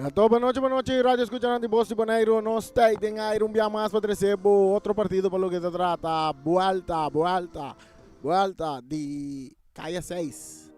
Anto bon nochi, bon nochi, radio escuchanan di Bos di Boneiru. Nos ta den aire un bia mas pa trece bo otro partido pa loke ta trata buelta, buelta, buelta di Kaya 6.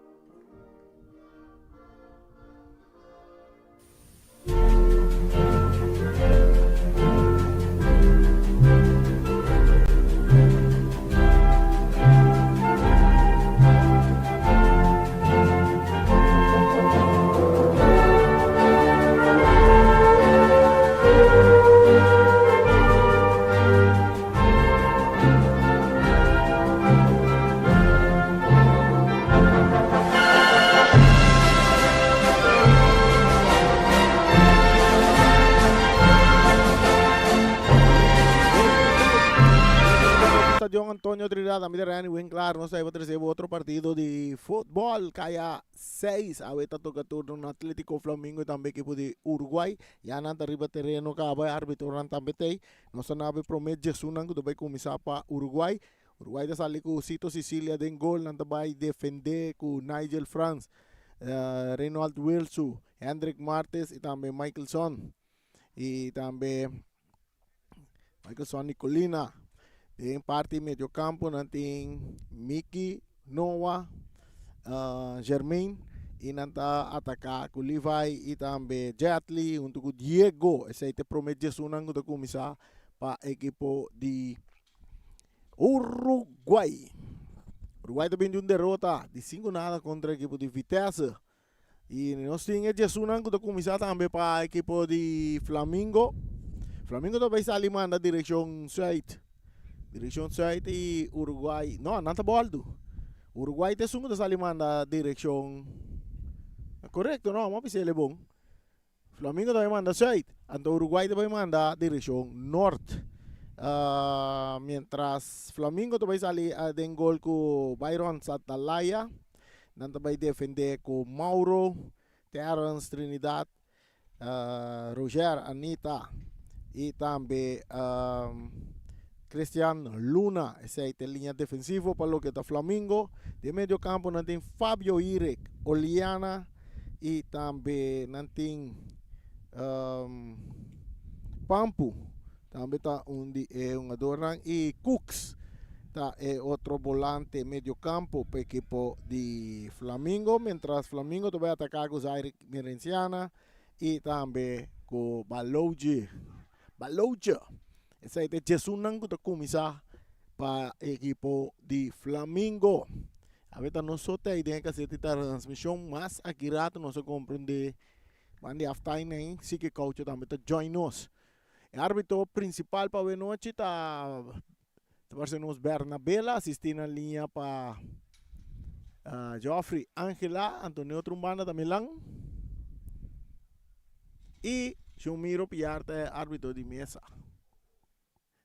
Stadion Antonio Trinidad, ami ta Randy Winklaar, nos ta pa trece otro partido di futbol, kaya 6, awe ta toca turno na Atletico Flamingo y tambe equipo di Uruguay, ya nan ta riba tereno caba, e arbitronan tambe t'ey, nos ta nabe prome djesunnan cu ta bay cuminsa pa Uruguay, Uruguay ta sali ku Sito Sicilia den gol, nan ta bai defendé ku Nigel Frans, Reynold Wilsu, Hendrik Martes i tambe Michaelson i tambe Michaelson Nicolina. Den parti medio kampo nan tin Mickey, Noah, Jermaine i nan ta ataká ku Levi i tambe Jetly huntu ku Diego. Esei ta e promé djesunnan ku ta kuminsá pa ekipo di Uruguay. Uruguay ta bin di un derota di 5-0 kontra ekipo di Vitesse. I nos tin e djesunnan ku ta kuminsá tambe pa ekipo di Flamingo. Flamingo ta bai sali manda direkshon sùit. Direkshon sùit i Uruguay. No, nan ta bòltu. Uruguay ta esun ku ta sali manda direkshon. Korekto, no, mi a bisa el e bon. Flamingo ta bai manda zuid, anto Uruguay ta bai manda direccion nort. Mientras Flamingo ta bai sali den gol cu Byron Satalaya, nan ta bai defende cu Mauro, Terrence Trinidad, Roger Anita y tambe Christian Luna. Esey ta e linea defensivo pa loke ta Flamingo. Den medio campo nan tin Fabio Irek, Oliana. Y tambe nan tin Pampu tambe ta un di e hungadornan y Cooks ta e otro bolante medio campo pa ekipo di Flamingo mientras Flamingo ta bay ataka cu Zaire Merenciana y tambe cu Baloge Baloge esey ta e djesunnan cu ta cuminsa pa ekipo di Flamingo. Awe ta nos so ta ei den e kaseta di transmishon, mas aki rato nos a komprendé ban di halftime ei, si ke koucho tambe ta join nos. E arbitro prinsipal pa awe nochi ta ta parse nos Bernabela, asistí na liña pa Geoffrey Angela, Antonio otro un banda ta Milan i Shumiro Piar ta e arbitro di mesa.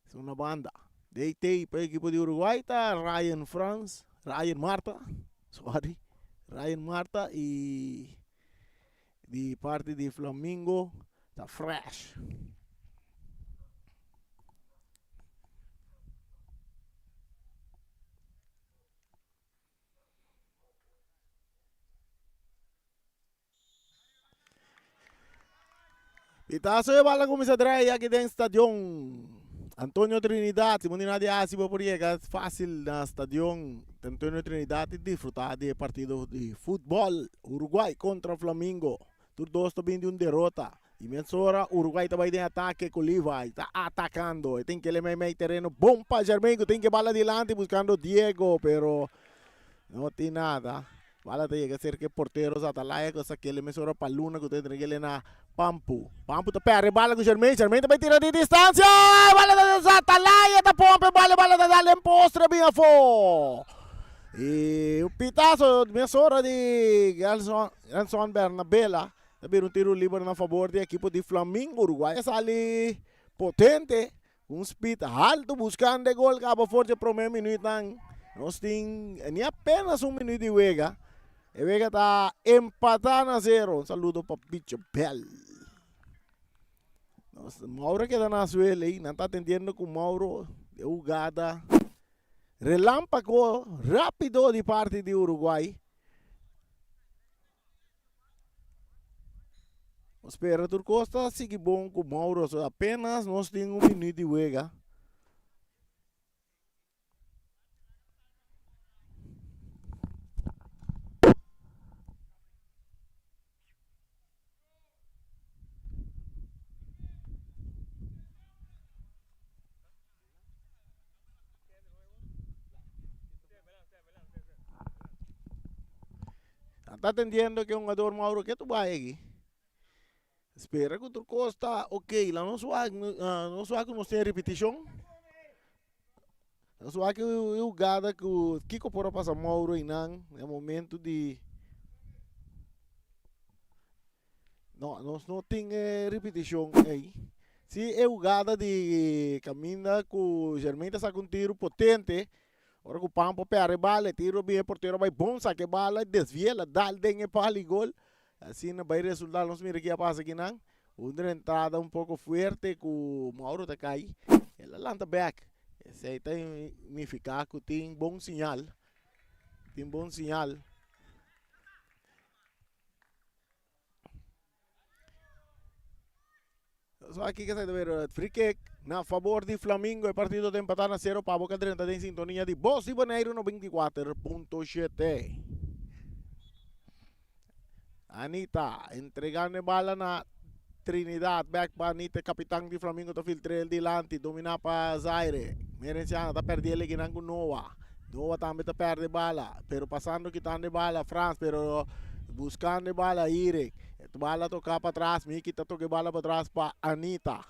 Es una banda. DT pa ekipo di Uruguay ta Ryan Frans, Ryan Marta, sorry, Ryan Marta y di parti di Flamingo ta Fresh. Pitazo e bala cuminsa draai aki den stadion Antonio Trinidad. Si bo tin nada di haci bo por yega facil na stadion Antonio Trinidad y disfruta di e partido di futbol Uruguay contra Flamingo. Tur dos ta bin di un derota. Y mesora Uruguay ta bay den atake cu Levi ta atacando. E tin kele meimei tereno bon pa Germain cu tin ke bala dilanti buscando Diego pero no tin nada. Bala ta yega serka e portero Zatalaya ku a sak'el e mesora pa Luna ku ta entreg'el na Pampu. Pampu ta pèrdè e bala ku Germain. Germain ta bai tira di distansia! E bala ta den Zatalaya ta pompa e bala, e bala ta dal den postre bin afó. I un pitaso mesora di Gelson, Gelson Bernabela ta bira un tiro liber na fabor di ekipo di Flamingo. Uruguay a sali potente. Un speed haltu buskando e gol kaba for dje prome minuutnan. Nos tin ni apenas un minuut di wega. E wega ta empatá na zero. Un saludo pa Bicho Bell. Nos, Mauro keda na suelo ei. Nan ta atendiendo ku Mauro de hugada relámpago rápido di parti di Uruguay. Nos spera tur kos ta sigui bon ku Mauro. So apenas nos tin un minuut di wega. Ta atendiendo ke hungador Mauro ke tu bai aki. Spera ku tur kos ta ok. La nos wak nos wak ku nos tin repetishon. Nos wak e hugada ku kiko por a pasa Mauro einan na momento di No, nos no tin e repetishon ei. Si e hugada di kaminda ku Jermaine ta saka un tiro potente, ora ku Pampo pèrdè e bala, e tiro bin e portero bai bon saka e bala, desvi'é, la dal den e pal i gol. Asina bai resultá, nos mira ki a pasa akinan. Un entrada un poko fuerte ku Mauro ta kai, el a lanta bèk. Esei ta nifiká ku tin bon siñal, tin bon siñal. So aki ke sa ta free kick na favor di Flamingo. E partido ta empatá na 0 pa Boca drenta den sintonia di Bos di Boneiru 94.7. Anita entregando e bala na Trinidad. Back pa Anita, kapitan di Flamingo ta filtr'é el dilanti. Dominá pa Zaire. Merenciana ta pèrdí el ekinan ku Noah. Noah tambe ta pèrdè bala, pero pasando kitando e bala Frans, pero buskando e bala Irik. E bala toká patras, Miki ta toka e bala patras pa Anita.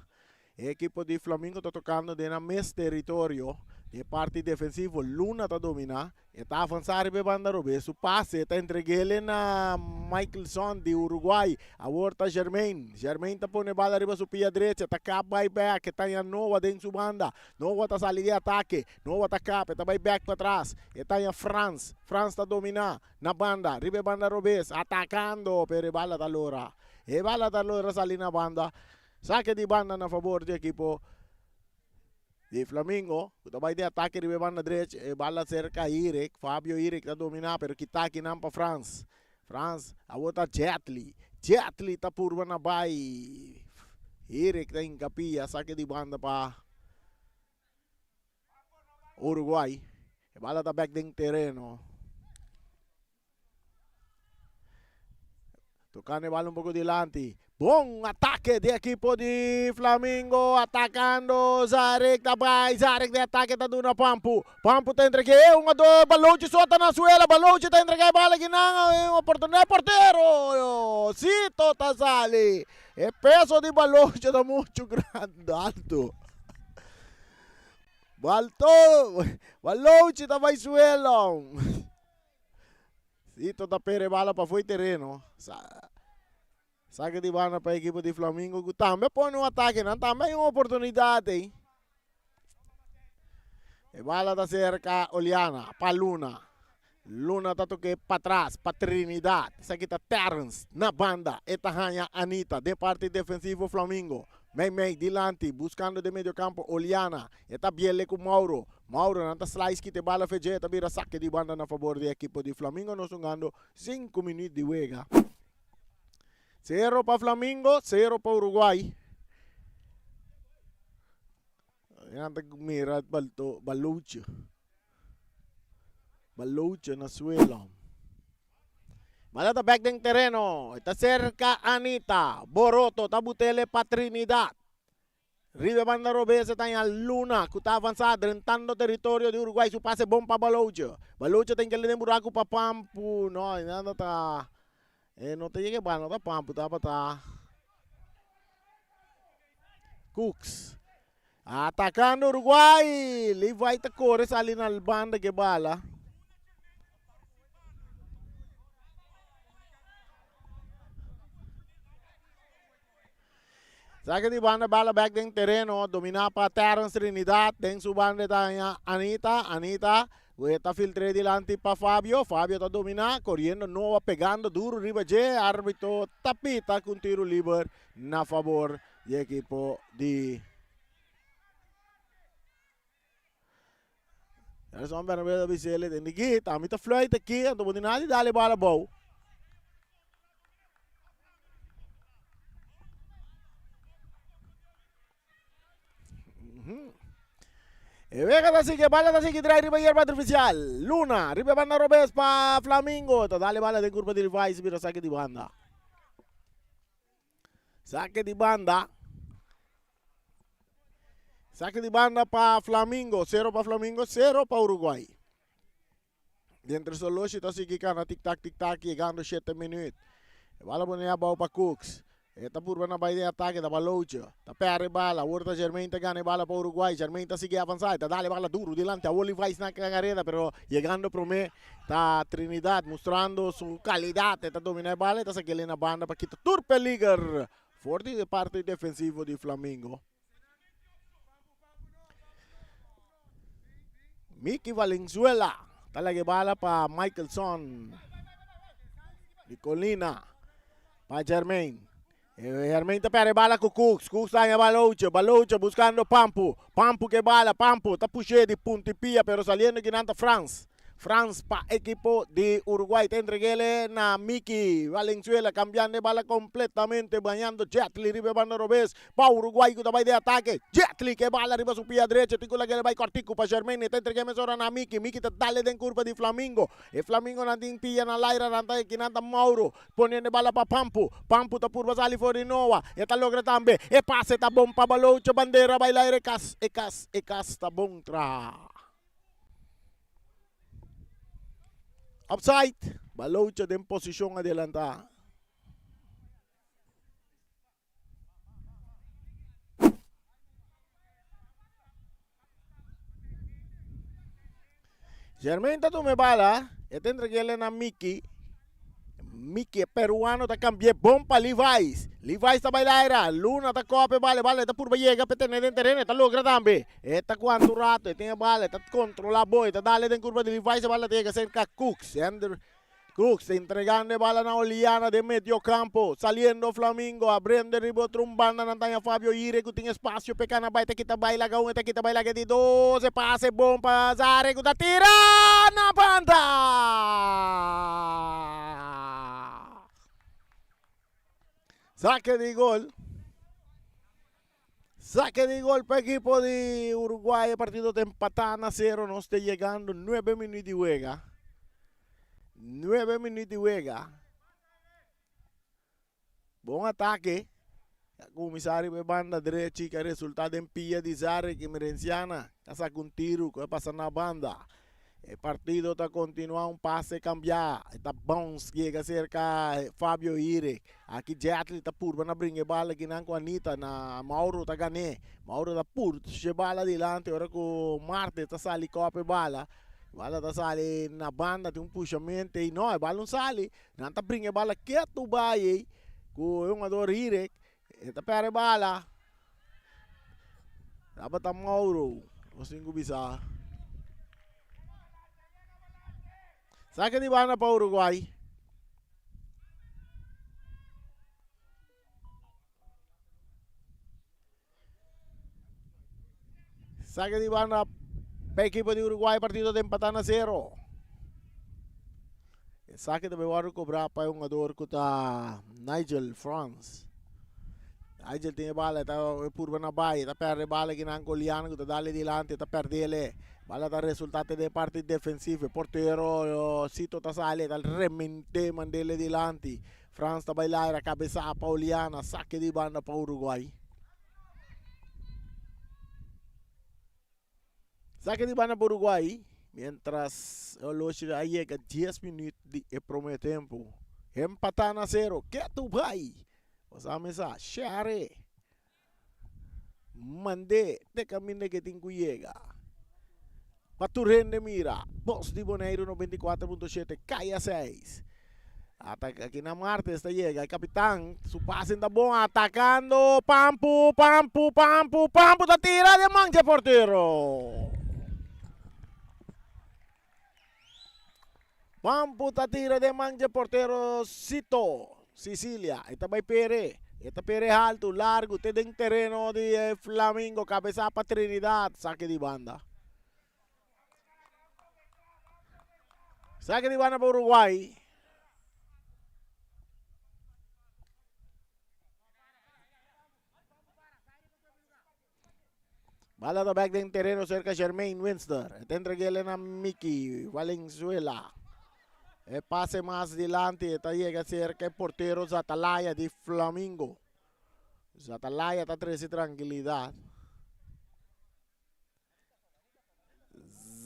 E ekipo di Flamingo ta tokando den nan mes teritorio. Den e parti defensivo Luna ta dominá. E ta avansá riba e banda robes. Su pase ta entreg'el na Michaelson di Uruguay. Awor ta Germain. Germain ta pone bala riba su pia drecha. Ta kap bai bèk. E ta haña Noah den su banda. Noah ta sali di atake. Noah ta kap. E ta bai bèk patras. E ta haña Frans. Frans ta dominá na banda. Riba e banda robes. Atakando, pero e bala ta lora. E bala ta lora sali na banda. Sake di banda na fabor di ekipo di Flamingo. Ku ta bai den atake riba e banda drech. E bala serka Irik. Fabio Irik ta dominá, pero kita akinan pa Frans. Frans awor ta Jetly. Jetly ta purba na bai. Irik ta hinka pia. Sake di banda pa Uruguay. E bala ta bek den tereno. Tocando e bala un poco dilanti. Bon ataque di equipo di Flamingo. Atacando Zarek ta bai. Zarek di ataque ta duna Pampu. Pampu ta entrega e un do Balochi sota na suela. Balochi ta entrega e bala kinan. Oportunidad portero. Sito ta sali. E peso di Balochi ta mucho grande alto. Balto, Balochi ta bai suelo. Sito ta pere bala pa foi tereno. Sa, saque di banda pa equipo di Flamingo ku tambe pone un ataque. Nan tambe hay un oportunidad ei. E bala ta cerca Oliana, pa Luna. Luna ta toke patras pa Trinidad. Esaki ta Terrence na banda. E ta haña Anita den parti defensivo Flamingo. Mei mei dilanti buscando den medio campo Oliana. E ta biele ku Mauro. Mauro nan ta slice kita e bala fedje e ta bira sake di banda na fabor di ekipo di Flamingo. Nos hungando sinku minuut di wega. Sero pa Flamingo, sero pa Uruguay. Nan ta mira balto Balouche. Balouche na suelo. Bala ta bek den tereno. E ta serka Anita. Boroto ta butele pa Trinidad. Riba e banda robes e ta haña Luna ku ta avansá drentando teritorio di Uruguay. Su pase bon pa Balouche. Balouche ta inkele den buraku pa Pampu. No, nada ta. E no ta yega e bala, no ta Pampu tabata Cooks. Atacando Uruguay. Levi ta corre sali na banda ke bala. Saque di banda bala back den tereno. Domina pa Terence Trinidad. Den su banda ta Anita. Anita ta filtre dilanti pa Fabio. Fabio ta domina. Corriendo Noah pegando duro riba dje. Arbitro ta pita con tiro liber na favor di equipo di Nelson Bernabé ta bisele den diki tambe ta fluit aki anto bo tin nada di dale bala abou. E wega ta sigui, e bala ta sigui drai riba yerba artificial. Luna riba e banda robes pa Flamingo. Ta dal e bala den curpa di Levi's bira sake di banda. Sake di banda. Sake di banda pa Flamingo. Sero pa Flamingo, sero pa Uruguay. Dentro Soloshi ta sigui kana tik tak tik tak yegando shete minuut. E bala pone abou pa Cooks. E ta purba na bai den atake ta Baloche. Ta perde e bala. Awor ta Germain ta gana e bala pa Uruguay. Germain ta sigui avansa. E ta dal e bala duro dilanti. Awor Levi's na kareda pero yegando prome ta Trinidad mustrando su calidad. E ta domina e bala. E ta sakele na banda pa kita tur peliger for di e parti defensivo di Flamingo. Mickey Valenzuela ta laga e bala pa Michelson di Colina pa Germain. Germain ta perde bala ku Cooks. Cooks ta haña Baloche. Baloche buscando Pampu. Pampu ke bala. Pampu ta push'é di punta i pia pero saliendo kinan ta Frans. Frans pa ekipo di Uruguay ta entreg'ele na Mickey Valenzuela cambiando e bala completamente bañando Jetli riba e banda robes pa Uruguay cu ta bay den atake. Jetli ke bala riba su pia drecho tin cu lag'ele bay cortico pa Germain e ta entreg'e mesora na Mickey. Mickey ta dale den curva di Flamingo. E Flamingonan tin pia na laira nan ta ekinan ta Mauro poniendo e bala pa Pampu. Pampu ta purba sali for di Noah e ta logra tambe e pase ta bon pa Balocho bandera bay laira e cas e cas e cas ta bon traha. Offside. Balocha den posicion adelanta. Germain ta tuma e bala. E ta entreg'el na Mickey. Mickey e peruano ta cambi'e bon pa Levi's. Levi's ta bai laira. Luna ta copia e bala. E bala e ta purba yega pa e tene den tereno. E ta logra tambe. E ta cuanto rato e tin e bala. E ta controla bon. E ta dale den curva di Levi's. E bala ta yega cerca Cooks. Ender Cooks entregando e bala na Oliana den medio campo. Saliendo Flamingo. Abriendo riba otro un banda. Nan ta haña Fabio Ire cu tin espacio pa e cana bai. Ta kita bai laga un. E ta kita bai laga e di dos. E pase bon pa Zare cu ta tira na banda. Saque di gol. Saque di gol pa equipo di Uruguay. E partido ta empatá na cero. Nos ta yegando nuebe minuut di wega. Nuebe minuut di wega. Bon atake. A kuminsá riba e banda drechi ku a resultá den pia di Zarek Emerenciana a saka un tiru ku a pasa na banda. E partido ta kontinuá un pase kambiá. E ta bounce yega serka Fabio Ire. Aki Jetli ta purba na bringa e bala kinan ku Anita na Mauro ta gan'é. Mauro ta pursh e bala dilanti ora ku Marte ta sali kòp e bala. E bala ta sali na banda tin un pushamentu ei. No, e bala no sali. Nan ta bringa e bala ketu bai ei ku e hungador Hirek. E ta pèrdè e bala. Tabata Mauro, nos tin ku bisa. Sake di banda pa Uruguay. Sake di banda pa ekipo di Uruguay, partido ta empatá na sero. E sake ta bai wòrdu kobrá pa e hungador ku ta Nigel Frans. Nigel tin e bala, e ta purba na bai, e ta pèrdè e bala kinan Goliano ku ta dal e dilanti, e ta pèrdè el. Bala ta resultá te den e parti defensivo. E portero Sito ta sali, e ta rement'é mand'el e dilanti. Frans ta bai laira kabesá pa Oliana, sake di banda pa Uruguay. Sake di banda pa Uruguay, mientras oloshi a yega 10 minuut di e prome tempo. Empatá na sero, ketu bai! Bo sa mesa, share! Mand'é te kaminda ke tin ku yega. Pa tur hende mira, Bos di Boneiru 94.7, Kaya 6. Ataka aki na Martes ta yega e kapitan, su pasen ta bon, atakando Pampu, Pampu, Pampu, Pampu ta tira den man dje portero. Pampu ta tira den man dje portero Sito Sicilia. E ta bai pere. E ta pere haltu, largu, te den tereno di e Flamingo. Kabesa pa Trinidad. Sake di banda. Sake di banda pa Uruguay. Bala. Bala ta bek den tereno serka Jermaine Winster. E ta entreg'el na Mickey Valenzuela. E pase mas dilanti e ta yega serka e portero Zatalaya di Flamingo. Zatalaya ta trese trankilidat.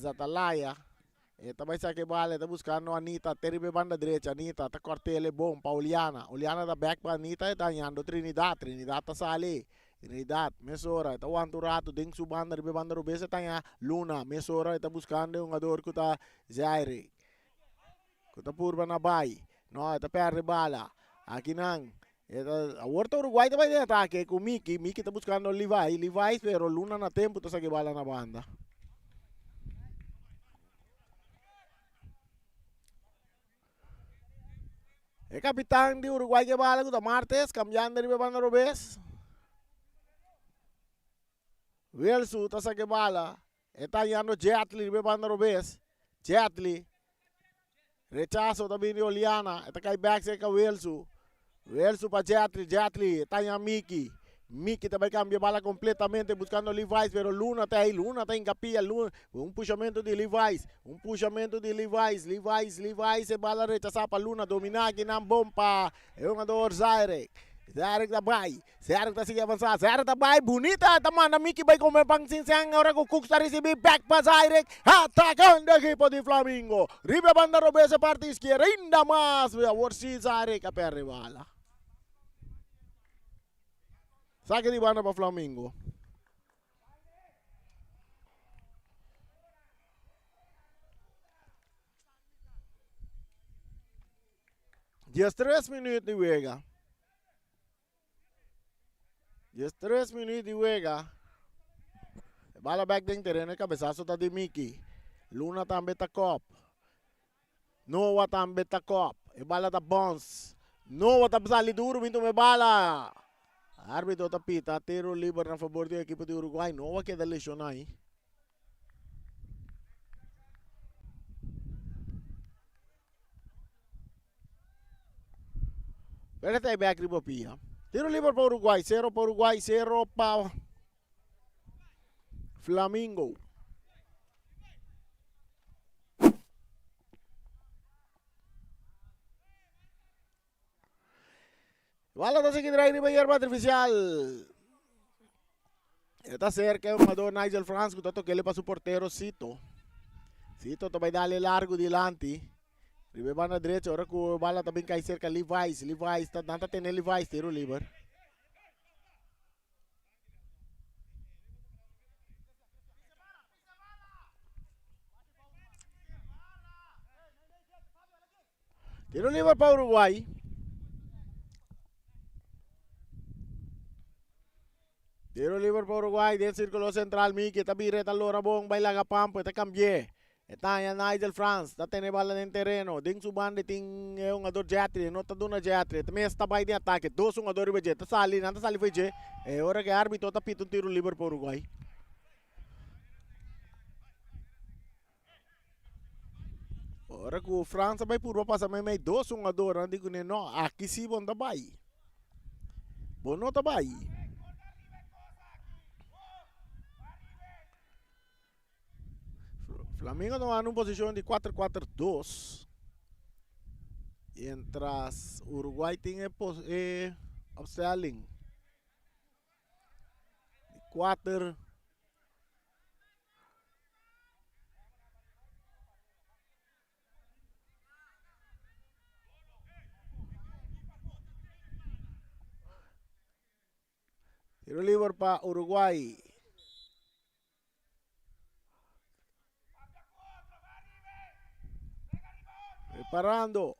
Zatalaya e ta bai saka e bala e ta buskando Anita te riba e banda drecha Anita ta kòrt'el e bon pa Oliana Oliana ta bèk pa Anita e ta hañando Trinidad Trinidad ta sali Trinidad mesora e ta wanta un ratu den su banda riba e banda robes e ta haña Luna mesora e ta buskando e hungador ku ta Zaire ku ta purba na bai no e ta pèrdè bala akinan E ta awor ta Uruguay ta bai den atake ku Miki. Miki ta buskando Levi. Levi pero Luna na tempu ta saki bala na banda. E kapitan di Uruguay ke bala ku ta Martes kambiando riba e banda robes. Wilsu ta saki bala. E ta hañando Jetli riba e banda robes. Jetli. Rechaso ta bini di Oliana. E ta kai bek serka Wilsu. Wilsu pa Jetli. Jetli e ta haña Miki. Miki ta bai kambia bala kompletamente buskando Levi's pero Luna ta ei. Luna ta hinka pia. Luna, un pushamento di Levi's. Un pushamento di Levi's. Levi's, Levi's e bala rechasá pa Luna. Dominá akinan bon pa e hungador Zaire. Zaire ta bai. Zerk ta sigui avansá, Zerk ta bai bunita, ta manda Mickey bai come pan sin sen, ora ku Cooks ta risibí bek pa Zyrek, atakando ekipo di Flamingo, riba e banda robes e parti iskierda, ainda mas, awor si Zyrek a perde bala. Sake di banda pa Flamingo. 13 minuut di wega. 13 minuut di wega. E bala bek den tereno e cabezazo ta di Mickey. Luna tambe ta kop. Noah tambe ta kop. E bala ta bounce. Noah ta sali duro bin tuma e bala. Arbitro ta pita tiro liber na favor di ekipo di Uruguay. Noah keda lesiona ahi. Pero ta bek riba pia. Tiro liber pa Uruguay, 0 pa Uruguay, 0 pa Flamingo. Bala ta sigui drai riba yerba artificial. E ta cerca e jugador Nigel Frans ku ta tokele pa su portero Sito. Sito ta bai dale largo dilanti. Riba e banda derecha ora ku e bala ta bin kai cerca Levi's. Levi's ta nan ta tene Levi's tiro liber. Tiro liber pa Uruguay. Tiro liber pa Uruguay den círculo central. Miki ta bira, ta lora bon, bai laga pampo, ta cambié. E ta haña Nigel Frans, ta tene bala den tereno. Den su banda tin e hungador Jetri, no ta duna Jetri. Ta mes ta bai den atake, dos hungador riba dje, ta sali, nan ta sali for dje. E ora ku e arbitro ta pita un tiro liber pa Uruguay. Ora ku Frans a bai purba pasa meimei dos hungadornan di kuné no, aki si bo no ta bai. Bo no ta bai. Flamingo ta wak un posishon di 4-4-2. Mientras Uruguay tin e e opstelling di 4. Tiro liber pa Uruguay. Preparando.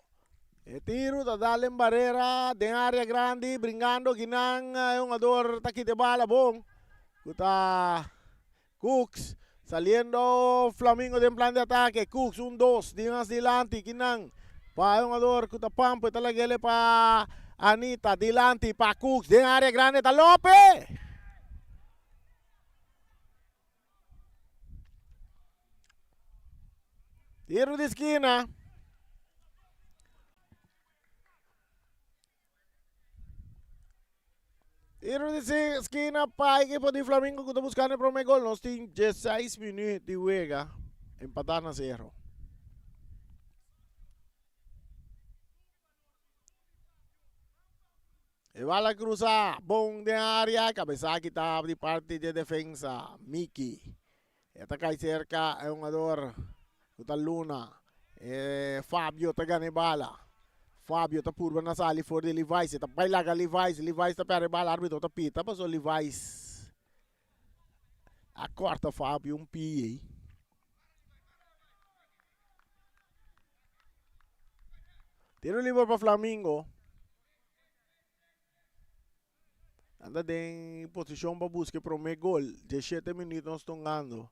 E tiro ta dal en barrera den área grandi, bringando kinan e hungador ta kita e bala bon. Ku ta Cooks saliendo Flamingo den plan di atake. Cooks un dos di mas dilanti kinan pa e hungador ku ta Pampo e ta lag'ele pa Anita dilanti pa Cooks den área grandi ta Lope. Tiro di skina. Tiro di skina pa ekipo di Flamingo ku ta buskando e prome gol. Nos tin diesseis minuut di wega. Empatá na sero. E bala krusa bon den área. Kabesa kita di parti di defensa. Miki. E ta kai serka e hungador ku ta Luna. E Fabio ta gana e bala. Fabio ta purba na sali for di Levi's. E ta bai laga Levi's. Levi's ta perde e bala. Arbitro ta pita paso Levi's a korta Fabio un pie ei. Tiro liber pa Flamingo. Nan ta den posishon pa buska e promé gol. Dieshete minüt nos tongando.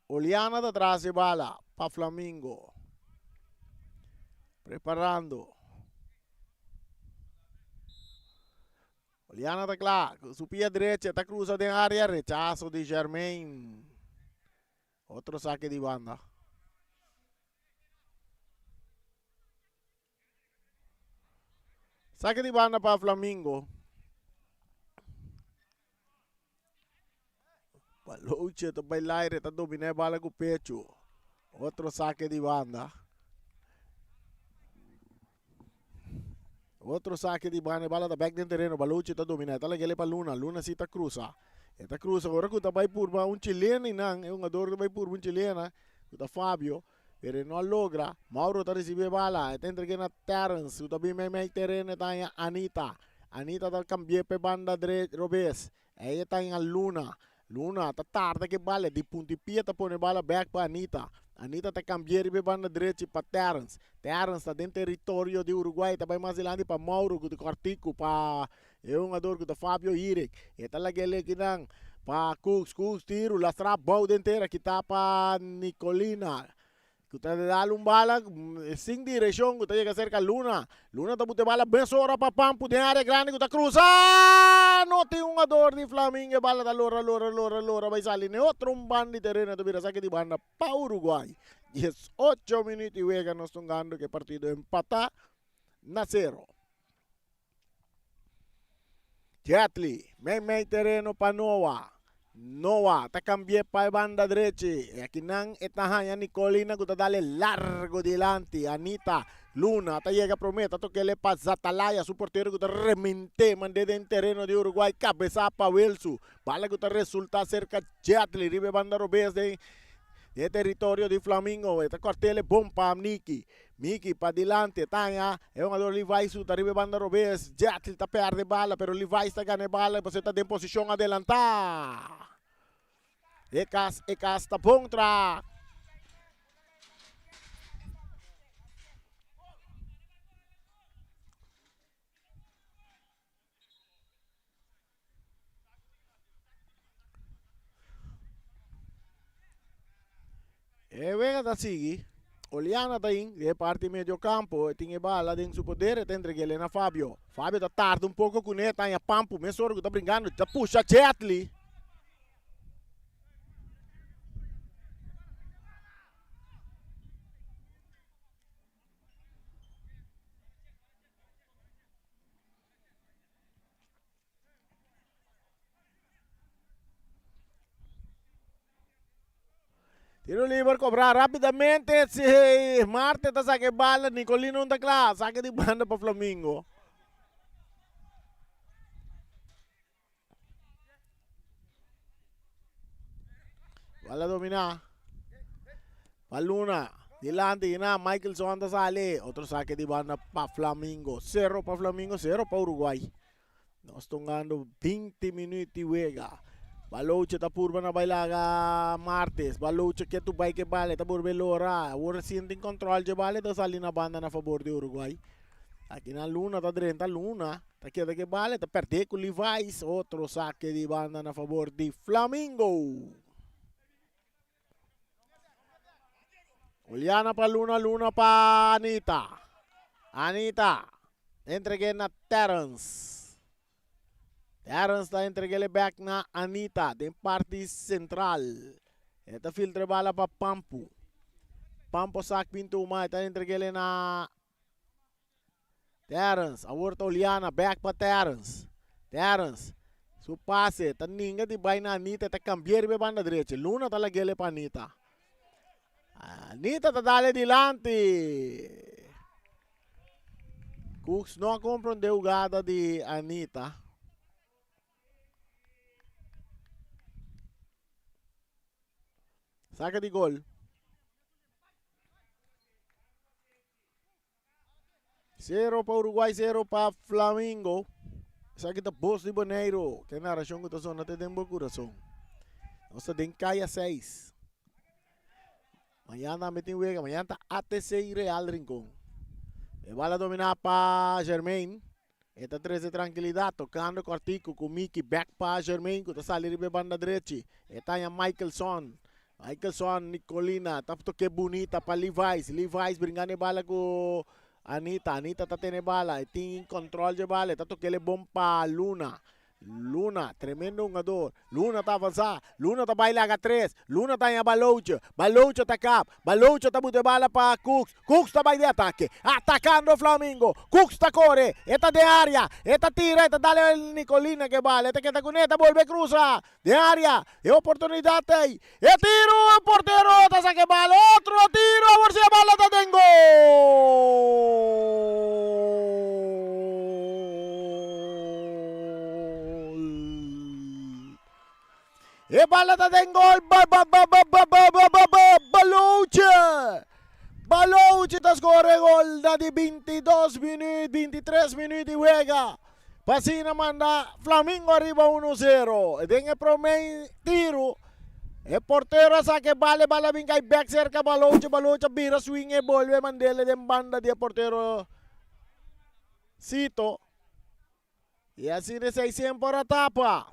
Oliana ta tras e bala pa Flamingo. Preparando. Oliana ta kla. Su pia drecha ta krusa den área. Rechaso di Germain. Otro sake di banda. Saque di banda pa Flamingo. Balouche ta bai laire, ta domina e bala ku pecho. Otro saque di banda. Otro saque di banda, e bala ta bek den tereno. Balouche ta domina, e ta lag'ele pa Luna. Luna si ta cruza. E ta cruza, ora ku ta bai purba un chilena i nan, e hungador ta bai purba un chilena, ku ta Fabio. Pero e no a logra. Mauro ta ricibi e bala. E ta entregu'e na Terrence, cu ta bin meimei tereno. E ta haña Anita. Anita ta cambi'e pa e banda dre robes. Ey e ta haña Luna. Luna ta tarda cu e bala. Di punti pia ta pone e bala bek pa Anita. Anita ta cambi'e riba e banda drechi pa Terrence. Terrence ta den territorio di Uruguay. E ta bay mas dilanti pa Mauro cu ta cortico pa e hungador cu ta Fabio Hirik. E ta lag'e lekinan pa Cooks. Cooks tiru lastra bou den tera kita pa Nicolina cu ta dal un bala sin direccion cu ta yega cerca Luna. Luna ta buta e bala mesora pa Pampu den area grandi cu ta cruza. No tin hungador di Flamingo. E bala ta lora lora lora lora bay sali n'e otro un banda di tereno. Ta bira saki di banda pa Uruguay. 18 minuut di wega nos ta hungando cu e partido empata na cero. Jetli, meimei tereno pa Noa. Noa ta kambi'é pa e banda drechi. E akinan e ta haña Nicolina ku ta dale largo dilanti. Anita Luna ta yega promé, ta tok'é pa Zatalaya, su portero ku ta rement'é mand'é den tereno di Uruguay, kabesá pa Wilsu. Bala ku ta resultá serka Jetli riba e banda robes den e teritorio di Flamingo. E ta kòrt'é bon pa Niki. Miki padilanti e ta haña e hungador Levi's su ta riba e banda robes. Jetli ta perde bala pero Levi's ta gana e bala pasobra e ta den posishon adelantá. E kas e kas ta bon tra. E wega ta sigui. Oliana ta in den e parti medio campo. E tin e bala den su poder. E ta entreg'el na Fabio. Fabio ta tarda un poco cune. E ta haña Pampu mesora cu ta bringando. Ta pusha Jetli. Tiro liber cobra rapidamente. Si Marte ta saca e bala. Nicolino no ta cla. Saca di banda pa Flamingo. Bala domina. Pa Luna. Dilanti na Michelson ta sali. Otro saque di banda pa Flamingo. Cero pa Flamingo, cero pa Uruguay. Nos tongando 20 minuut di wega. Baloche ta purba na bailaga Martes. Baloche ke tu bai ke bale ta burbe lora. Awor sin tin control je bale ta sali na banda na favor di Uruguay. Aki na Luna ta drenta Luna. Ta keda ke bale ta perde ku Levi's. Otro saque di banda na favor di Flamingo. Juliana pa Luna, Luna pa Anita. Anita entregué na Terrence. Terrence ta entregué back na Anita den parti central. E ta filtra bala pa Pampu. Pampu sak pintu ma e ta entregué na Terrence. Awor ta Juliana back pa Terrence. Terence su pase ta ninga di bai na Anita e ta cambia riba e banda drechi. Luna ta lag'el pa Anita. Anita ta dale dilanti. Cooks no a comprende hugada di Anita. Saca di gol. Zero pa Uruguay, zero pa Flamingo. Esaki ta Bos di Boneiru. Ke narashon ku ta sona te den bo kurason. Nos ta den Kaya 6. Mañana tambe tin wega. Mañana ta ATC y Real Rincon. E bala dominá pa Germain. E ta trese trankilidat tokando kòrtiku ku Miki bèk pa Germain ku ta sali riba e banda drechi. E ta haña Michaelson. Michaelson, Nicolina ta tok'é bunita pa Levi's. Levi's bringando e bala ku Anita. Anita ta tene e bala. E tin kòntròl dje bala. E ta tok'é el bon pa Luna. Luna, tremendo hungador. Luna ta avansá. Luna ta bai laga tres. Luna ta haña Balouche. Balouche ta kap. Balouche ta buta e bala pa Cooks. Cooks ta bai di atake. Atakando Flamingo. Cooks ta kore. E ta den área. E ta tira. E ta dale Nicolina ku e bala. E ta keda kuné. E ta bolbe krusa. Den área. E oportunidat ei. E tiro. E portero ta saka e bala. Otro tiro. Awor si e bala ta den gol. E bala ta den gol. Ba ba ba ba ba ba ba ba ba Balouche. Balouche ta score gol na di 22 minuut, 23 minuut di wega. Pa asina manda Flamingo ariba 1-0. Den e prome tiro, e portero a saca e bala, e bala bin cay bek cerca Balouche, Balouche a bira swing e bolbe mandele den banda di e portero Sito. Y asina esey semper a tapa.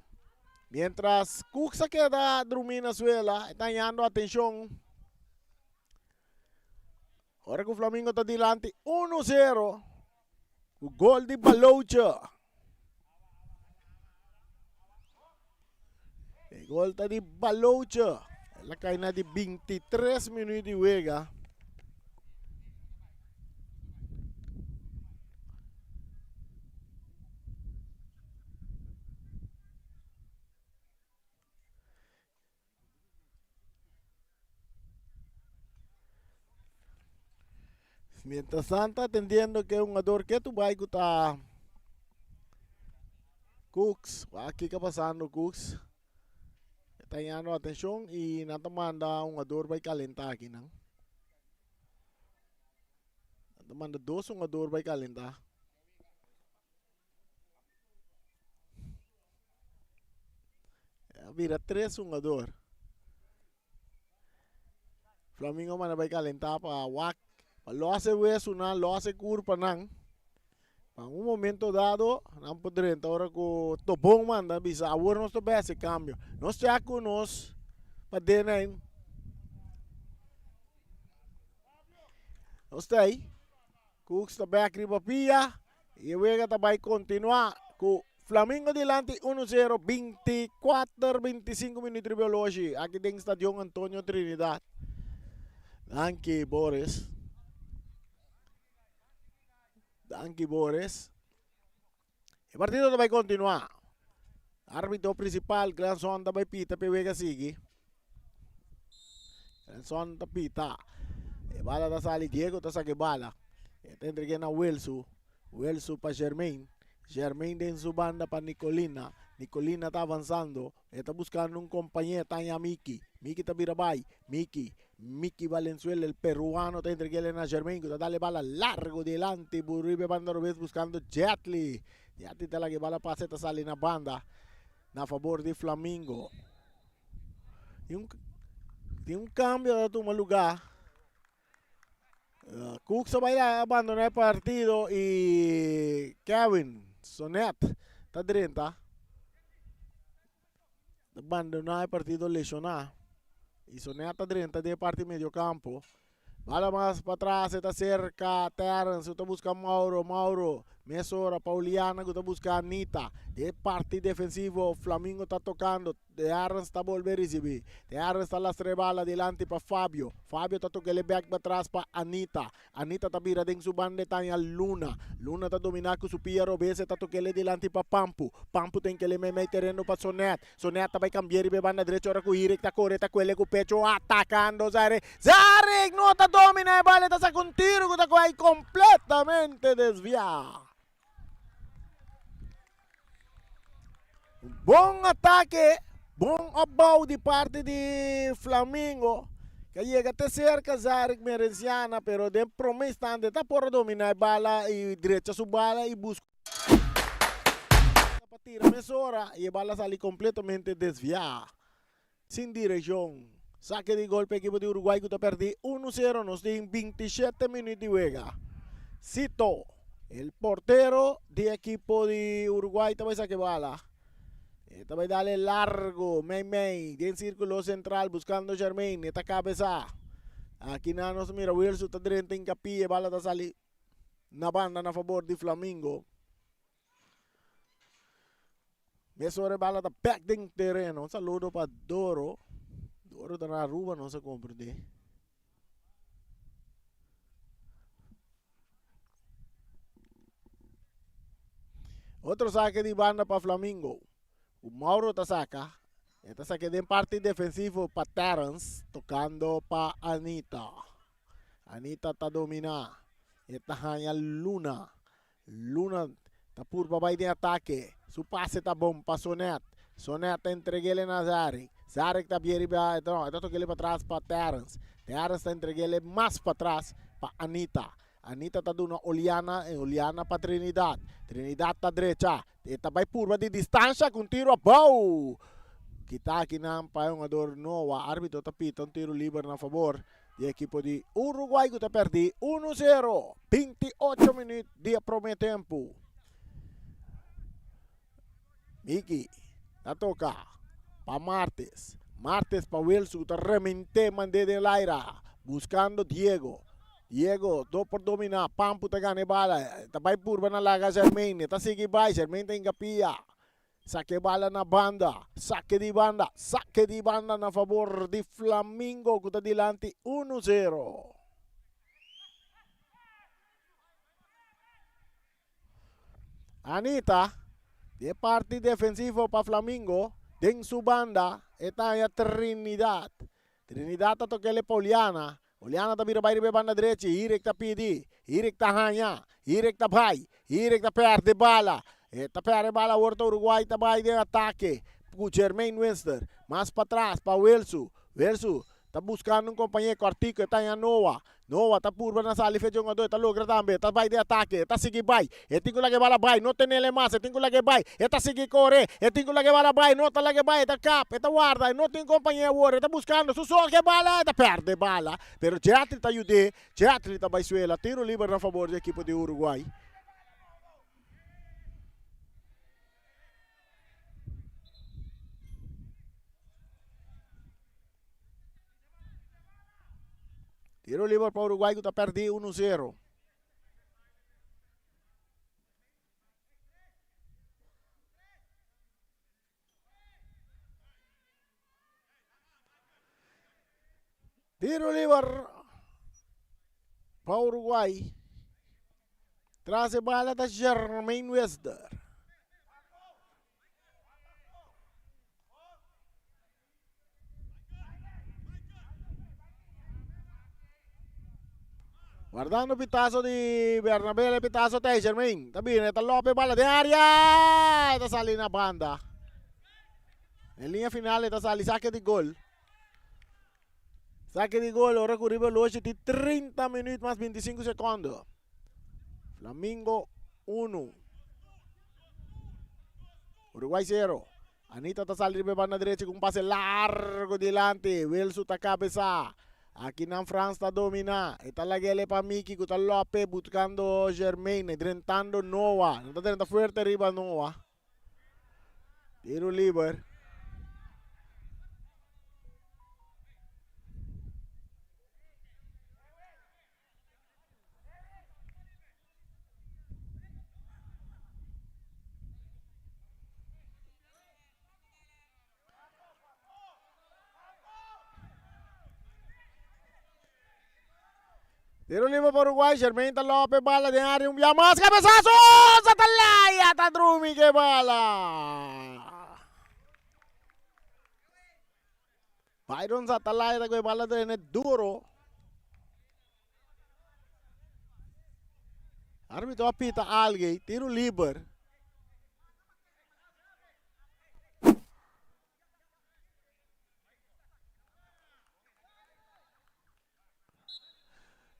Mientras Cooks a keda drumi na suela, e ta hañando atencion. Ora cu Flamingo ta dilanti 1-0 cu gol di Balouche. E gol ta di Balouche. El a cay na di 23 minuut di wega. Mientras tanto atendiendo que un jugador que tu bai ku ta Cooks. Wak kiko pasando Cooks. Ta yando atención y nan ta manda un jugador bai calenta aki nan. Nan ta manda dos jugador bai calenta. A bira tres hungador. Flamingo manda bai calentá pa wak. Pa los e wesunan, los e curpanan. Pa un momento dado, nan por drenta ora cu Tobon manda bisa awor nos ta bay haci cambio. Nos check cu nos pa den. Nos ta ahí. Cooks ta bek riba pia. Y e wega ta bay continua cu Flamingo dilanti 1 0 24 25 minuut riba e oloshi aki den Stadion Antonio Trinidad. Danki Boris. Danki Boris. E partido ta bay continua. Arbitro principal Glenson ta bay pita pa e wega sigui. Glenson ta pita. E bala ta sali Diego ta saka e bala. E ta entrega na Wilsu. Wilsu pa Germain. Germain den su banda pa Nicolina. Nicolina ta avanzando. E ta buscando un compañero, ta haña Miki. Miki ta bira bay. Miki. Miki Valenzuela, el peruano, ta entrega na Germain, cu ta dale bala largo dilanti. Buribe banda robes buscando Jetli. Jetli ta laga e bala pasa, e ta sali na banda na favor di Flamingo. Tin un, tin un cambio ta tuma lugar. Uh, Cooks a bai abandoná e partido y Kevin Sonet ta drenta. Ta abandoná e partido lesioná. Y Sonet ta drenta den e parti medio campo. Bala mas pa tras, e ta cerca Terence, ta busca Mauro, Mauro. Mesora pa Uliana ku ta buska Anita. Den parti defensivo Flamingo ta tokando. Terence ta bolbe risibí. Terence ta lastra e bala dilanti pa Fabio. Fabio ta toka el e bèk patras pa Anita. Anita ta bira den su banda e taña Luna. Luna ta dominá ku su pia robes e ta toka el e dilanti pa Pampu. Pampu ten kel e meimei tereno pa Sonet. Sonet ta bai kambia riba e banda drecho ora ku Hirik ta kore ta kuele ku pecho atakando Zarik. Zarik no ta dominá e bala e ta saka un tiro ku ta kohe kompletamente desviá. Bon atake, bon opbouw di parti di Flamingo que yega te cerca Zarik Merenciana, pero den prome instante ta por a domina e bala y drecha su bala y busca pa tira mesora y e bala sali completamente desvia, sin direccion. Saque di gol pa ekipo di Uruguay cu ta perdi uno cero, nos tin 27 minuut di wega. Cito, el portero di ekipo di Uruguay ta bay saque bala. E ta bay dale largo, mei mei, den circulo central buscando Jermaine, e ta cabeza. Aki nan nos mira Wilson ta drenta hincapi, e bala ta sali na banda na favor di Flamingo. Mesora e bala ta bek den tereno. Un saludo pa Doro. Doro ta na Aruba, nos a comprende. Otro saque di banda pa Flamingo. U Mauro ta saca. E ta saque den parti defensivo pa Terence, tocando pa Anita. Anita ta domina. E ta haña Luna. Luna ta purba bai den atake. Su pase ta bon pa Sonet. Sonet ta entreg'ele na Zarek. Zarek ta bia riba, no, e ta tok'ele patras pa Terence. Terence ta entreg'ele mas patras pa Anita. Anita ta duna Oliana en Oliana pa Trinidad. Trinidad ta drecha. E ta bai purba di distansha ku un tiro abou. Kita akinan pa e hungador Noah. Arbitro ta pita un tiro liber na fabor di ekipo di Uruguay ku ta pèrdí uno sero. 28 minüt di e promé tempu. Miki ta toka pa Martes. Martes pa Wilson ku ta rement'é mand'é den laira buskando Diego. Diego do por dominá. Pampu ta gana e bala. Ta bai purba na laga Jermaine. Ta sigui bai. Jermaine ta hinka pia. Saka e bala na banda. Sake di banda. Sake di banda na fabor di Flamingo ku ta dilanti uno zero. Anita di e parti defensivo pa Flamingo den su banda e ta haña Trinidad. Trinidad ta tok'el e pa Oliana. Oliana ta bira bai riba e banda drechi, Hirik ta pidi, Hirik ta haña, Hirik ta bai, Hirik ta perde bala, e ta perde bala awor ta Uruguay ta bai den atake ku Jermaine Winster, mas patras pa Wilsu, Wilsu ta buskando un kompañé kòrtiku e ta haña Noah, Noah ta purba na sali fe djongadó e ta logra tambe, e ta bai den atake, e ta sigui bai, e tin ku laga e bala bai, no tenele mas, e tin ku laga e bai, e ta sigui kore, e tin ku laga e bala bai, no ta laga e bai, e ta kap, e ta warda, e no tin kompañé awor, e ta buskando su sol ke bala, e ta pèrdè bala, pero Jetri ta yud'é, Jetri ta bai suela, tiro liber na fabor di ekipo di Uruguay. Tiro liber pa Uruguay ku ta pèrdí uno sero. Tiro liber pa Uruguay. Tras e bala ta Jermaine Wester. Guardando pitazo di Bernabé, pitazo ta Jermaine. Ta bini, ta lope bala den área. Ta sali na banda. En línea final ta sali saque di gol. Saque di gol, ora ku riba loshi ti 30 minuut mas 25 secondo. Flamingo 1. Uruguay 0. Anita ta sali riba e banda drechi ku un pase largo dilanti. Wilsu ta kabesá. Akinan Frans ta dominá. E ta lag'el pa Miki ku ta lòp'e buskando Jermaine, drentando Noah. Nan ta drenta fuerte riba Noah. Tiro liber. Tiro liber pa Uruguay, Germain ta lope bala den area un bia mas, cabezazo! Zatalaya ta drumi ke bala. Byron Zatalaya ta koe bala drene duro. Arbitro a pita algei, tiro liber.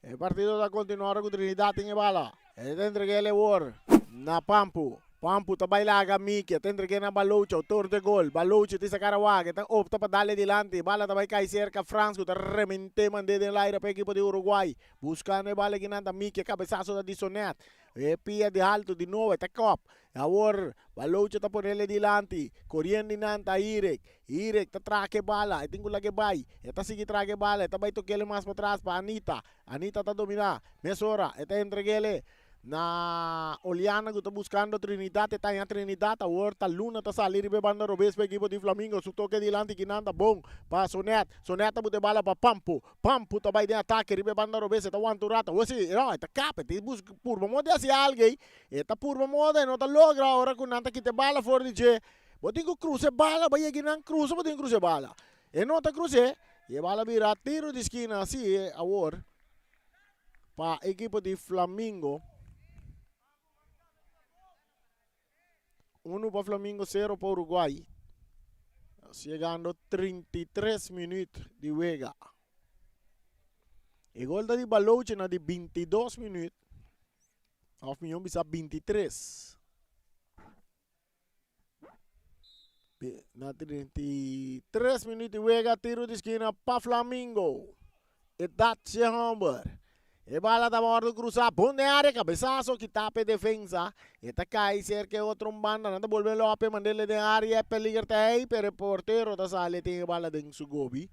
E partido ta continua ora cu Trinidad tin e bala. E ta entrega el awor na Pampu. Pampu ta bai laga Miki. E ta entrega na Balochi, autor de gol. Balochi tin sacar awak. E ta opta pa dale dilanti. Bala ta bai cay cerca Frans cu ta remente mande den laira pa ekipo di Uruguay. Buscando e bala akinan ta Miki. E cabezazo ta di Sonet. E pia di halto di nobo. E ta kop. Awor Balochi ta ponele dilanti. Coriendo nan ta Irek. Irek ta traha e bala, e tin ku laga e bai. E ta sigui traha e bala, e ta bai tok'el mas patras pa Anita. Anita ta dominá. Mesora e ta entreg'el na Oliana ku ta buskando Trinidad. E ta haña Trinidad. Awor ta Luna ta sali riba e banda robes pa ekipo di Flamingo. Su toke dilanti kinan ta bon pa Sonet. Sonet ta buta e bala pa Pampu. Pampu ta bai den atake riba e banda robes. E ta wanta un rato. Awor si, no, e ta kap. E tin buska purba moda di hasi algu ei. E ta purba moda, e no ta logra ora ku nan ta kita e bala for di dje. Bo tin ku krusa e bala, bo yega nan krusa bo tin ku krusa e bala. E no ta krus'é i e bala bira tiro di skina asi awor pa ekipo di Flamingo. Uno pa Flamingo, sero pa Uruguay. Yegando 33 minuut di wega. E gol ta di Baloche na di 22 minuut. Of miyon bisa 23. Na 33 minuut di wega, tiro di skina pa Flamingo. E dat homber. E bala ta wordo cruza bon den area, cabezazo kita pe defensa. E ta cai cerca e otro banda, nan ta bolbe lope, mandele den area, peliger ta hey, pero e portero ta sali tin e bala den su gobi.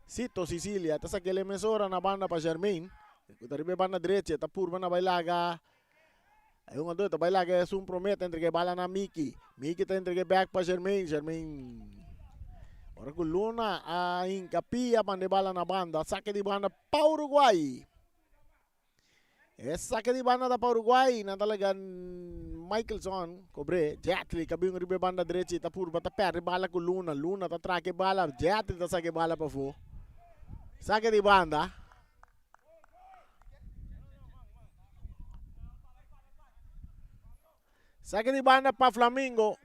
Cito Sicilia ta sakele mesora na banda pa Germain. Ku ta riba e banda derecha, ta purba na bai laga. E hungador ta bai laga esun prome, ta entrega e bala na Miki. Miki ta entrega back pa Germain. Germain ora ku Luna a hinka pia manda e bala na banda. Sake di banda pa Uruguay. E sake di banda ta pa Uruguay. Nan ta laga Michelson kobre. Jetli ka bin riba e banda derecha ta purba ta perde bala ku Luna. Luna ta traka e bala. Jetli ta saka e bala pafó. Sake di banda. Saque di banda pa Flamingo.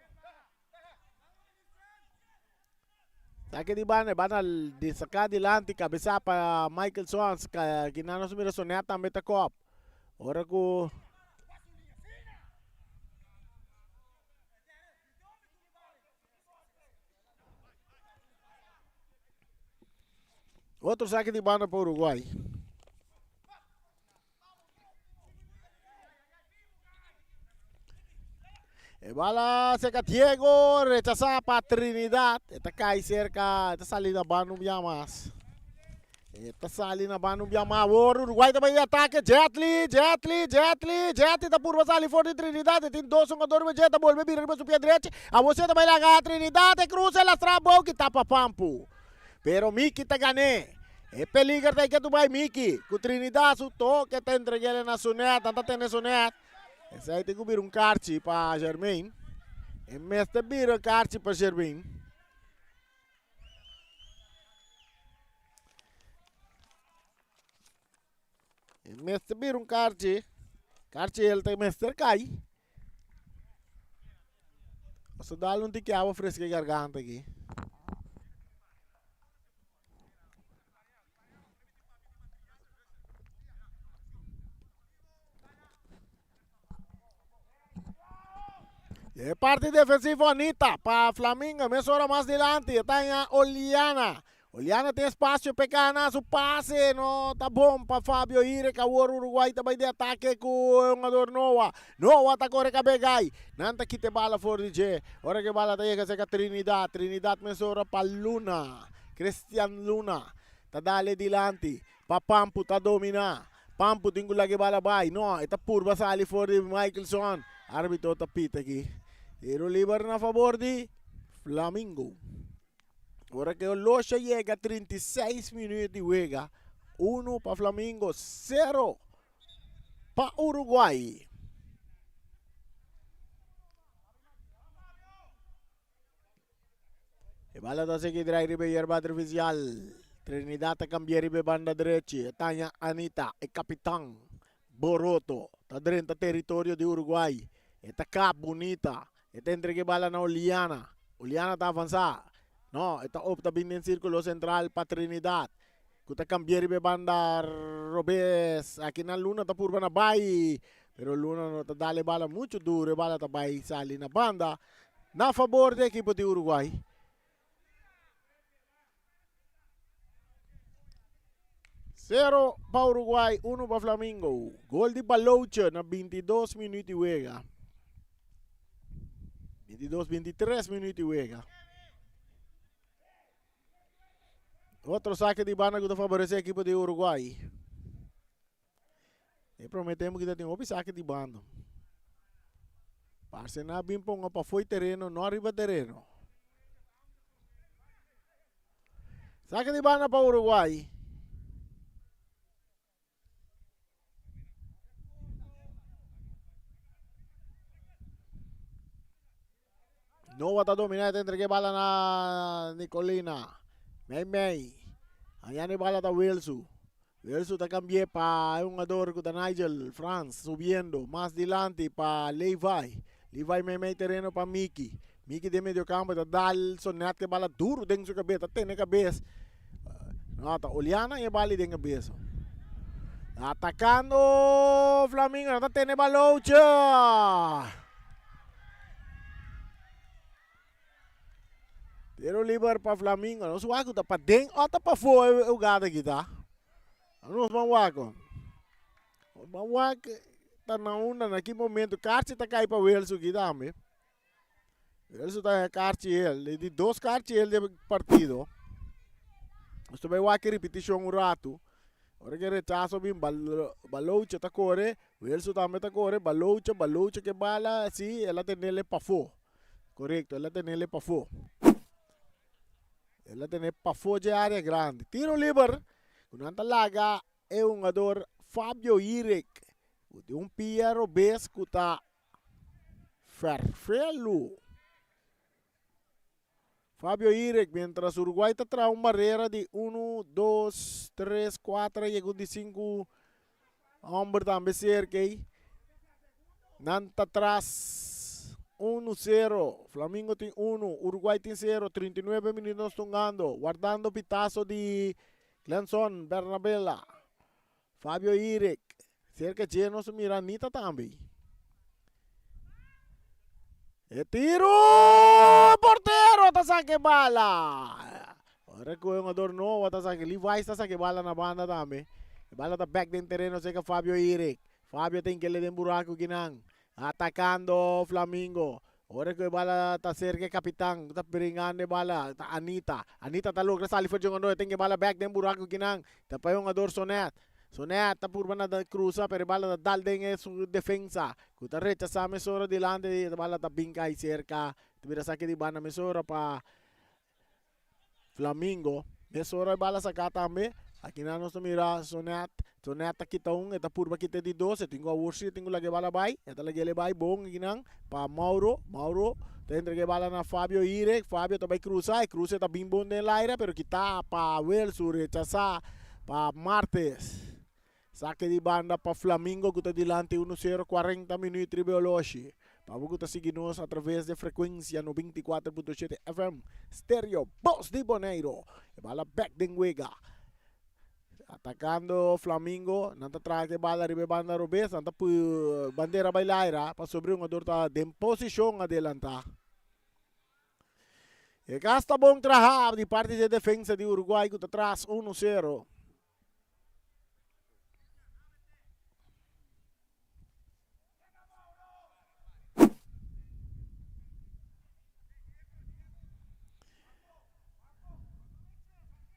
Saque di banda, banda di saca dilanti, cabeza pa Michael Sons. Kina nos mira Sonet tambe ta kop. Ora ku Otro saque di banda pa Uruguay. E bala cerca Diego, rechazá pa Trinidad. E ta cai cerca, e ta sali na banda un bia mas. E ta sali na banda un bia mas. Awor Uruguay ta bai di atake. Jetli, Jetli, Jetli, Jetli ta purba sali for di Trinidad. E tin dos hungador riba dje. Ta bolbe bira riba su pia drechi. Awor si e ta bai laga Trinidad. E cruza e lastra abou kita pa Pampu. Pero Miki ta gané. E peliger ta ke tu bai Miki. Ku Trinidad su toke ta entreg'é na Sunet. Nan ta tene Sunet. Esei tin ku bira un karchi pa Jermaine. E mester bira karchi pa Jermaine. E mester bira un karchi. Karchi el ta mester kai. Paso dal un tiki awa fresca e garganta aki. E parte defensivo Anita pa Flamingo. Mesora mas dilanti. Está en Oliana. Oliana tin espacio pe gana su pase. No ta bon pa Fabio Irek. Awor Uruguay ta bai di atake ku e hungador Noah. Noah ta kore kabe gai. Nan ta kita e bala for di dje. Ora ku e bala ta yega serka Trinidad. Trinidad mesora pa Luna. Christian Luna ta dale dilanti. Pa Pampu ta domina. Pampu tin ku laga e bala bai. No, e ta purba sali for di Michelson. Arbitro ta pita aki. Tiro liber na fabor di Flamingo. Ora ku e olosha yega 36 minuut di wega. Uno pa Flamingo, sero pa Uruguay. E bala ta sigui drai riba e yerba artificial. Trinidad ta cambia riba e banda drechi. E taña Anita, e capitan. Boroto ta drenta territorio di Uruguay. E ta kap bunita. E ta entrega e bala na Oliana. Oliana ta avansa. No, e ta opta bin den circulo central pa Trinidad. Cu ta cambia riba e banda robes. Aki na Luna ta purba na bay. Pero Luna no ta dal e bala mucho duro. E bala ta bay sali na banda. Na fabor di ekipo di Uruguay. Sero pa Uruguay, uno pa Flamingo. Gol di Baloche na 22 minuut di wega. 22, 23 minuut di wega. Otro saque di banda ku ta favorece ekipo di Uruguay. E prome tempo kita tin hopi saque di banda. Parce na bin ponga pa foi tereno, no arriba tereno. Saque di banda pa Uruguay. Nova ta domina ta entrega bala na Nicolina. Mei mei. Allá bala ta Wilsu. Wilsu ta cambie pa un jugador ku ta Nigel Frans subiendo mas dilanti pa Levi. Levi mei mei tereno pa Miki. Miki den medio campo ta dal Sonet ke bala duro den su cabeza, ta tene cabeza. No, ta Oliana e bala den cabeza. Atacando Flamingo, ta tene balocha. Tiro liber pa Flamingo. Nos wak ta pa den o ta pa fo e jugada aki ta. Nos ban wak. Nos ban wak ta na unda na ki momento. Karchi ta kai pa Wilson aki tambe. Wilson ta karchi el. E di dos karchi el de partido. Nos ta bai wak e repeticion un rato. Ora ke rechazo bin Balocha ta kore. Wilson tambe ta kore. Balocha, Balocha ke bala si el a tenele pafó. Korekto, el a tenele pafó. El a tene pafó dje área grandi. Tiro liber ku nan ta laga e hungador Fabio Irek ku tin un pia robes ku ta ferfelu. Fabio Irek mientras Uruguay ta traha un barrera di 1, 2, 3, 4 yega un di 5 homber tambe cerca ei. Nan ta tras 1-0. Flamingo tin 1, Uruguay tin 0. 39 minuut nos tungando. Wardando pitazo di Glenson Bernabela. Fabio Irek. Cerca dje nos mira Anita tambe. E tiro! Portero ta saca e bala. Ora cu e jugador nobo ta saca, Levi's ta saca e bala na banda tambe. E bala ta back den tereno cerca Fabio Irek. Fabio tin kele den buraco kinan. Atacando Flamingo. Ora cu e bala ta cerca e capitan ta bringando e bala ta Anita. Anita ta logra sali for dje jugador. E tin ke bala back den buraco kinan. Ta pa e jugador Sonet. Sonet ta purba na cruza pero e bala ta dal den e su defensa cu ta rechasa mesora dilanti e bala ta bin cay cerca. Ta bira saki di banda mesora pa Flamingo. Mesora e bala saca tambe. Aki nan nos ta mira Sonet. Sonet ta kita un, e ta purba kita e di dos. E tin cu awor si e tin cu laga e bala bay. E ta laga el e bay bon aki nan pa Mauro. Mauro ta entrega e bala na Fabio Irek. Fabio ta bay cruza. E cruza ta bin bon den laira pero kita pa Wilson rechasa pa Martes. Sake di banda pa Flamingo ku ta dilanti uno sero 40 minuut riba e oloshi. Pa bo ku ta sigui nos atraves di frekuensia 94.7 FM Stereo Bos di Boneiro. E bala bek den wega. Atakando Flamingo, nan ta traha e bala riba e banda robes, nan ta pui bandera bai laira pasobra e hungador ta den posishon adelantá. E kas ta bon traha di parti di e defensa di Uruguay ku ta tras uno sero.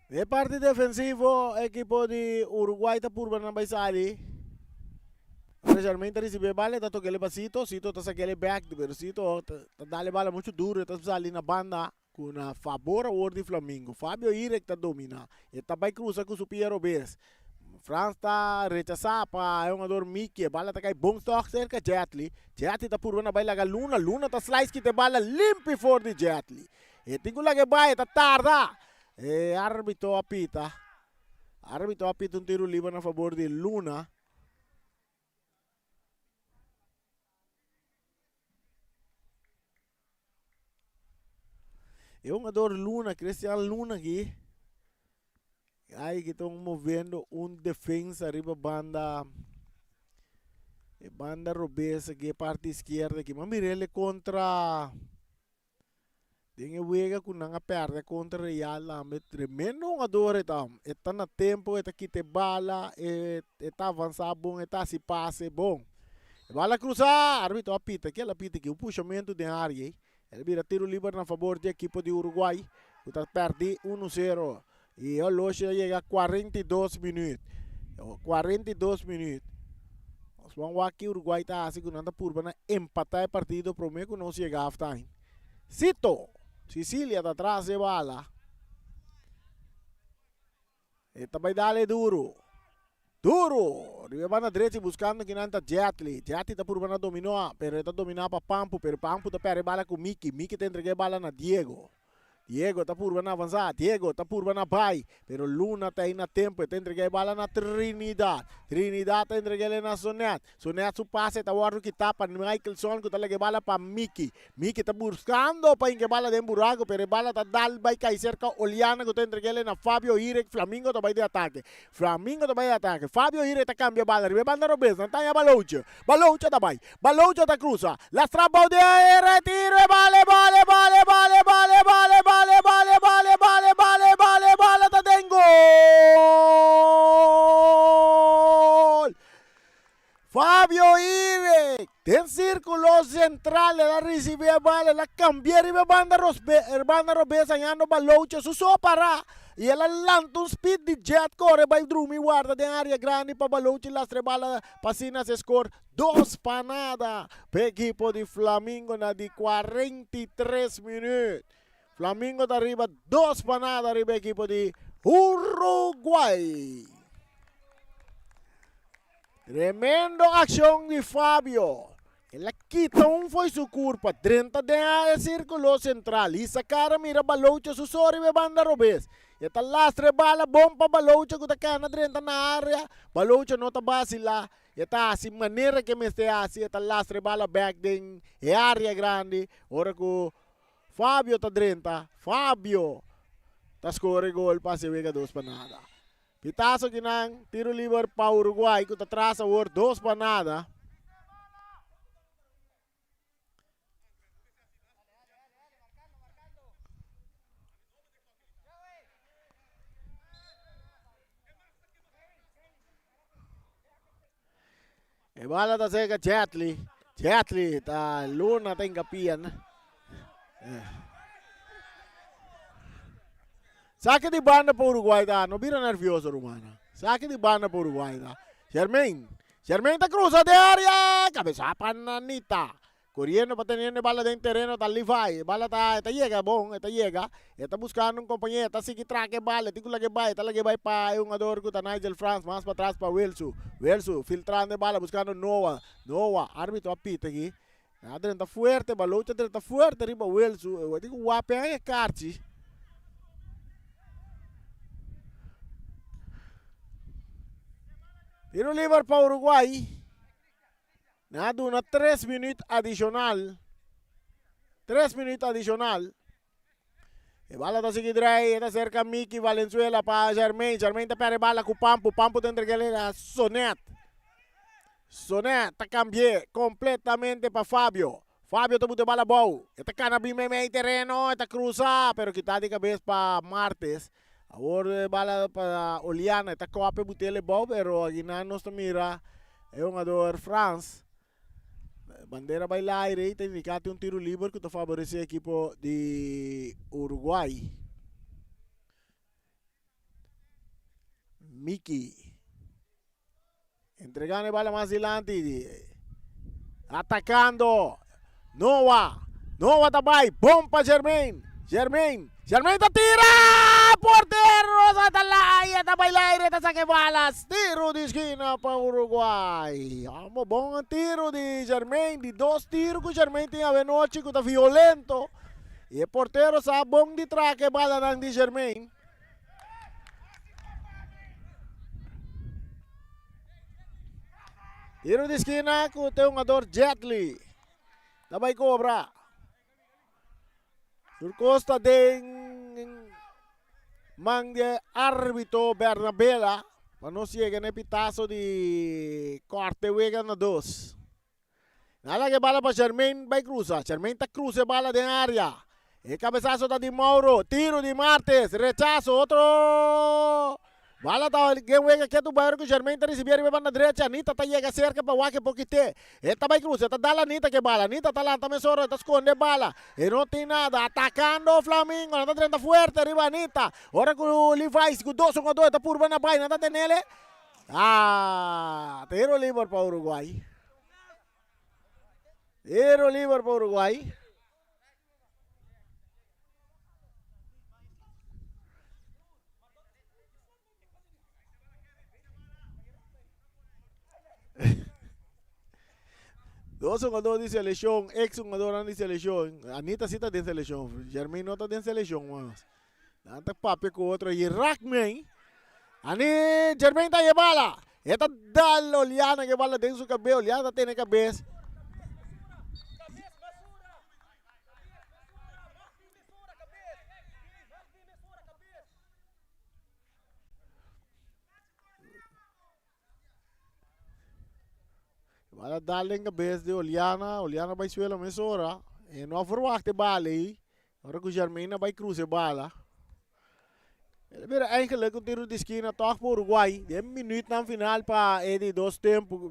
De parti defensivo, ekipo di Uruguay ta purba nan bai sali. Ora ta recibe bala, ta toca el pa Sito, Sito ta saca el back, pero Sito ta dale bala mucho duro, ta sali na banda. Ku na fabor awor di Flamingo. Fabio Irek ta domina. E ta bai krusa ku su pia robes. Frans ta rechasá pa e hungador Miki. E bala ta kai bon tòg serka Jetli. Jetli ta purba na bai laga Luna. Luna ta slice kita e bala limpi for di Jetli. E tin ku laga e bai, e ta tarda. E arbitro a pita. Arbitro a pita un tiro liber na fabor di Luna. E hungador Luna, Cristian Luna aki. Ai ki ta moviendo un defensa riba banda e banda robes aki, e parti izquierda aki. Ma mirele contra Den e wega ku nan a pèrdè kontra Real tambe tremendo hungador e ta. E ta na tempo, e ta kita e bala, e e ta avansá bon, e ta hasi pase bon. E bala krusá, arbitro a pita. Ke el a pita aki? Un pushamentu den área ei. El a bira tiro liber na fabor di ekipo di Uruguay ku ta pèrdí uno sero. I e oloshi a yega 42 minüt. 42 minüt. Nos ban wak ki Uruguay ta hasi ku nan ta purba na empatá e partido promé ku nos yega halftime. Sito! Sicilia ta tras e bala. E ta bai dale duru. Duru! Riba e banda drechi buskando kinan ta Jetli. Jetli ta purba na dominó, pero e ta dominá pa Pampu, pero Pampu ta pèrdè e bala ku Miki. Miki ta entregá e bala na Diego. Diego ta purba na avansa, Diego ta purba na bai, pero Luna ta ei na tempo, e ta entrega e bala na Trinidad. Trinidad ta entrega el na Sonet. Sonet su pase ta wordo kita pa Michelson ku ta laga e bala pa Miki. Miki ta buskando pa hinka e bala den buraco, pero e bala ta dal bai kai serka Oliana ku ta entrega el na Fabio Hirek. Flamingo ta bai den atake. Flamingo ta bai den atake. Fabio Hirek ta kambia e bala riba e banda robes. Nan ta haña Baloutje. Baloutje ta bai. Baloutje ta krusa. Lastra bou di e retiro e bala e bala e bala e bala e bala e bala e bala e bala e bala e bala e bala e bala e bala ta den gol! Fabio Irek den sirkulo sentral el a risibí e bala el a kambia riba e banda rosbe e banda robes hañando Baloutje su so para i el a lanta un speed di jet kore bai drumi warda den área grandi pa Baloutje lastra e bala pa asina se skor Dos pa nada p'e ekipo di Flamingo na di 43 minuut. Flamingo ta riba dos pa nada riba ekipo di Uruguay. Tremendo accion di Fabio. El a kita un fo'i su curpa, drenta den e circulo central. Hisa cara mira Baloutje su so riba e banda robes. E ta lastra e bala bon pa Baloutje cu ta cana drenta na area. Baloutje no ta basila. E ta hasi manera ke mester hasi, e ta lastra e bala bek den e area grandi. Ora ku Fabio ta drenta, Fabio ta skor e gol pa hasi e wega dos pa nada. Pitaso kinan, tiro liber pa Uruguay ku ta tras awor dos pa nada. E bala ta cerca Jetli. Jetli ta Luna ta hinca pia. Saque di banda pa Uruguay ta. No bira nervioso, rumana. Saque di banda pa Uruguay ta. Germain. Germain ta cruza de área. Cabeza pa Nanita. Coriendo pa teniendo e bala den tereno ta Levi. E bala ta, e ta yega bon, e ta yega. E ta buscando un compañero, e ta sigui traca e bala, e tin cu laga e bai, e ta laga e bai pa e hungador cu ta Nigel Frans, mas patras pa Wilsu. Wilsu filtrando e bala buscando Noah. Noah, arbitro a pita aki. A drenta fuerte, balochi a drenta fuerte riba Wilsu. E tin cu wapea e karchi. Tiro liber pa Uruguay. Nan a duna tres minuut adicional. Tres minuut adicional. E bala ta sigui drei, e ta cerca Miki Valenzuela pa Germain. Germain ta perde bala cu Pampu. Pampu ta entrega a Sonet. Sonet ta cambie completamente pa Fabio. Fabio ta buta e bala bou. E ta cana bin meimei tereno, e ta cruza, pero kita di cabes pa Martes. Awor e bala pa Oliana, e ta copia butele bou, pero aginan nos ta mira e hungador Frans. Bandera bai laire y ta indica tin un tiro liber cu ta favorece ekipo di Uruguay. Miki. Entregando e bala mas dilanti. Atacando. Noah. Noah ta bai. Bon pa Germain. Germain. Germain ta tira! Portero! peligroso, ta laia, ta bai laire, ta saca e bala. Tiro di esquina pa Uruguay. Amo bon tiro di Jermaine, di dos tiro cu Jermaine tin avenochi cu ta violento. Y e portero sa bon di traca e balanan di Jermaine. Tiro di esquina cu te hungador Jetli. Ta bai cobra. Surcosta den man di arbitro Bernabela pa nos yega na e pitazo di corte wega na dos. Nada ke bala pa Jermaine bai cruza. Jermaine ta cruza e bala den area. E cabezazo ta di Mauro. Tiro di Martes. Rechazo. Otro bala ta gen wega ketu bai ora ku Jermaine ta ricibi ariba e banda drecha. Anita ta yega cerca pa wak e pokite. E ta bai cruza. E ta dal Anita ke bala. Anita ta lanta mesora. E ta sconde e bala. E no tin nada. Atacando Flamingo. Nan ta drenta fuerte riba Anita. Ora ku Levi's ku dos hungador ta purba na bai. Nan ta tenele. Ah, tiro liber pa Uruguay. Tiro liber pa Uruguay. Dos jugador di selección, ex jugadornan di selección. Anita sí ta den selección, Jermaine no ta den selección mas. Nan ta papia ku otro y Rackman. Ani Jermaine ta bala. E ta dal Oliana ke bala den su kabes. Oliana ta tene kabes. Bala dal den kabes di Oliana. Oliana bai suelo mesora. E no a verwacht e bala ei. Ora ku Jermaine a bai cruza e bala. El a bira eigenlijk un tiro di skina toch pa Uruguay. Den minuutnan final pa e di dos tempo,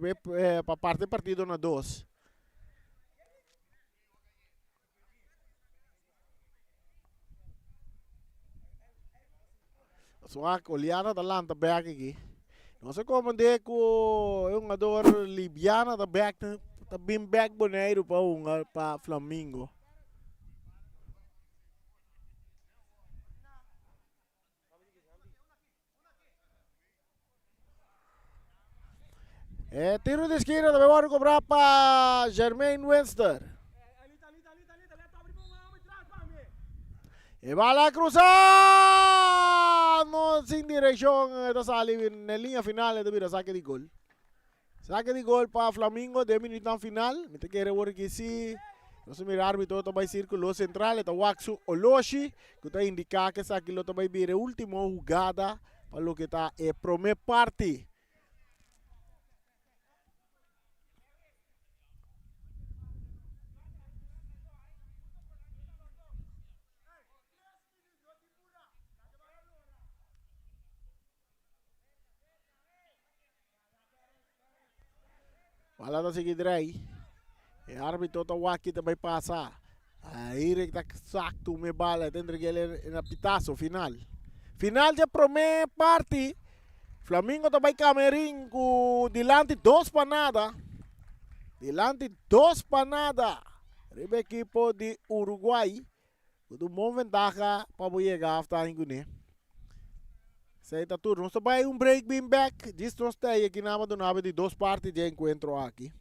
pa parti e partido na dos. Swak, Oliana ta lanta bek aki. Nos a komprendé ku e hungador Libiana ta bek, ta bin bek Boneiru pa hunga pa Flamingo. E tiro di esquina tambe wòrdu kobrá pa Jermaine Winster. E bala krusa! No sin direkshon, e ta sali na e liña final, e ta bira sake di gol. Sake di gol pa Flamingo den minuutnan final. Mi ta kere wor ki si nos a mira arbitro ta bai circulo central, e ta wak su oloshi ku ta indiká ku esaki lo ta bai bira e ultimo hugada pa loke ta e prome parti. Bala ta sigui drei. E arbitro ta wak kita bai pasa. Ahí ta sak tuma e bala. Ta entreg'el na pitazo final. Final dje prome parti. Flamingo ta bai Camerin ku dilanti dos pa nada. Dilanti dos pa nada. Riba ekipo di Uruguay. Ku ta un bon ventaha pa bo yega halftime kuné. Esei ta tur. Nos ta bai un break bin bek. Djis nos ta ei aki nan pa duna di dos parti dje enkuentro aki.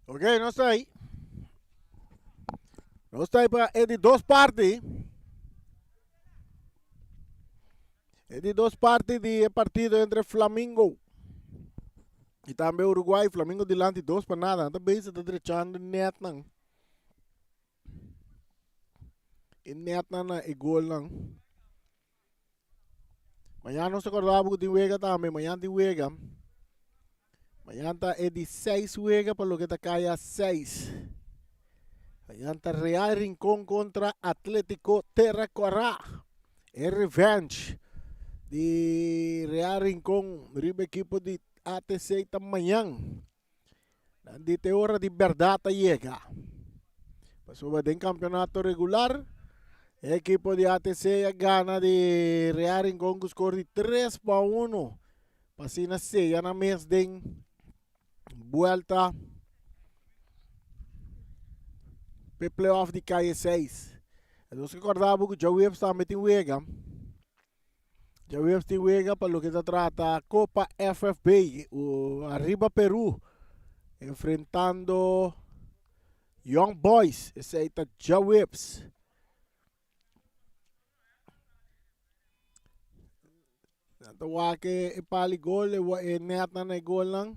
Ok, nos ta ahí. Nos ta ahí pa e di dos parti. E di dos parti di e partido entre Flamingo y tambe Uruguay. Flamingo dilanti dos pa nada. Nan ta bezig ta drechando netnan. E netnan na e golnan. Mañana nos ta kòrda bo ku tin wega tambe. Mañana tin wega. Mañana ta e di seis wega pa loke ta kaya seis. Mañana ta Real Rincon kontra Atletico Terra Kòrá. E revenge di Real Rincon riba ekipo di ATC ta mañan. Nan di te ora di bèrdat a yega. Pasobra den kampeonato regular e ekipo di ATC a gana di Real Rincon ku skor di 3-1. Pa asina seya nan mes den buelta p'e playoff di Calle 6. Nos ke kòrda bo ku djaweps tambe tin wega. Djaweps tin wega pa loke ta trata Copa FFB Arriba Peru enfrentando Young Boys. Esei ta djaweps. Nan ta wak e pali gol, e netnan na e golnan.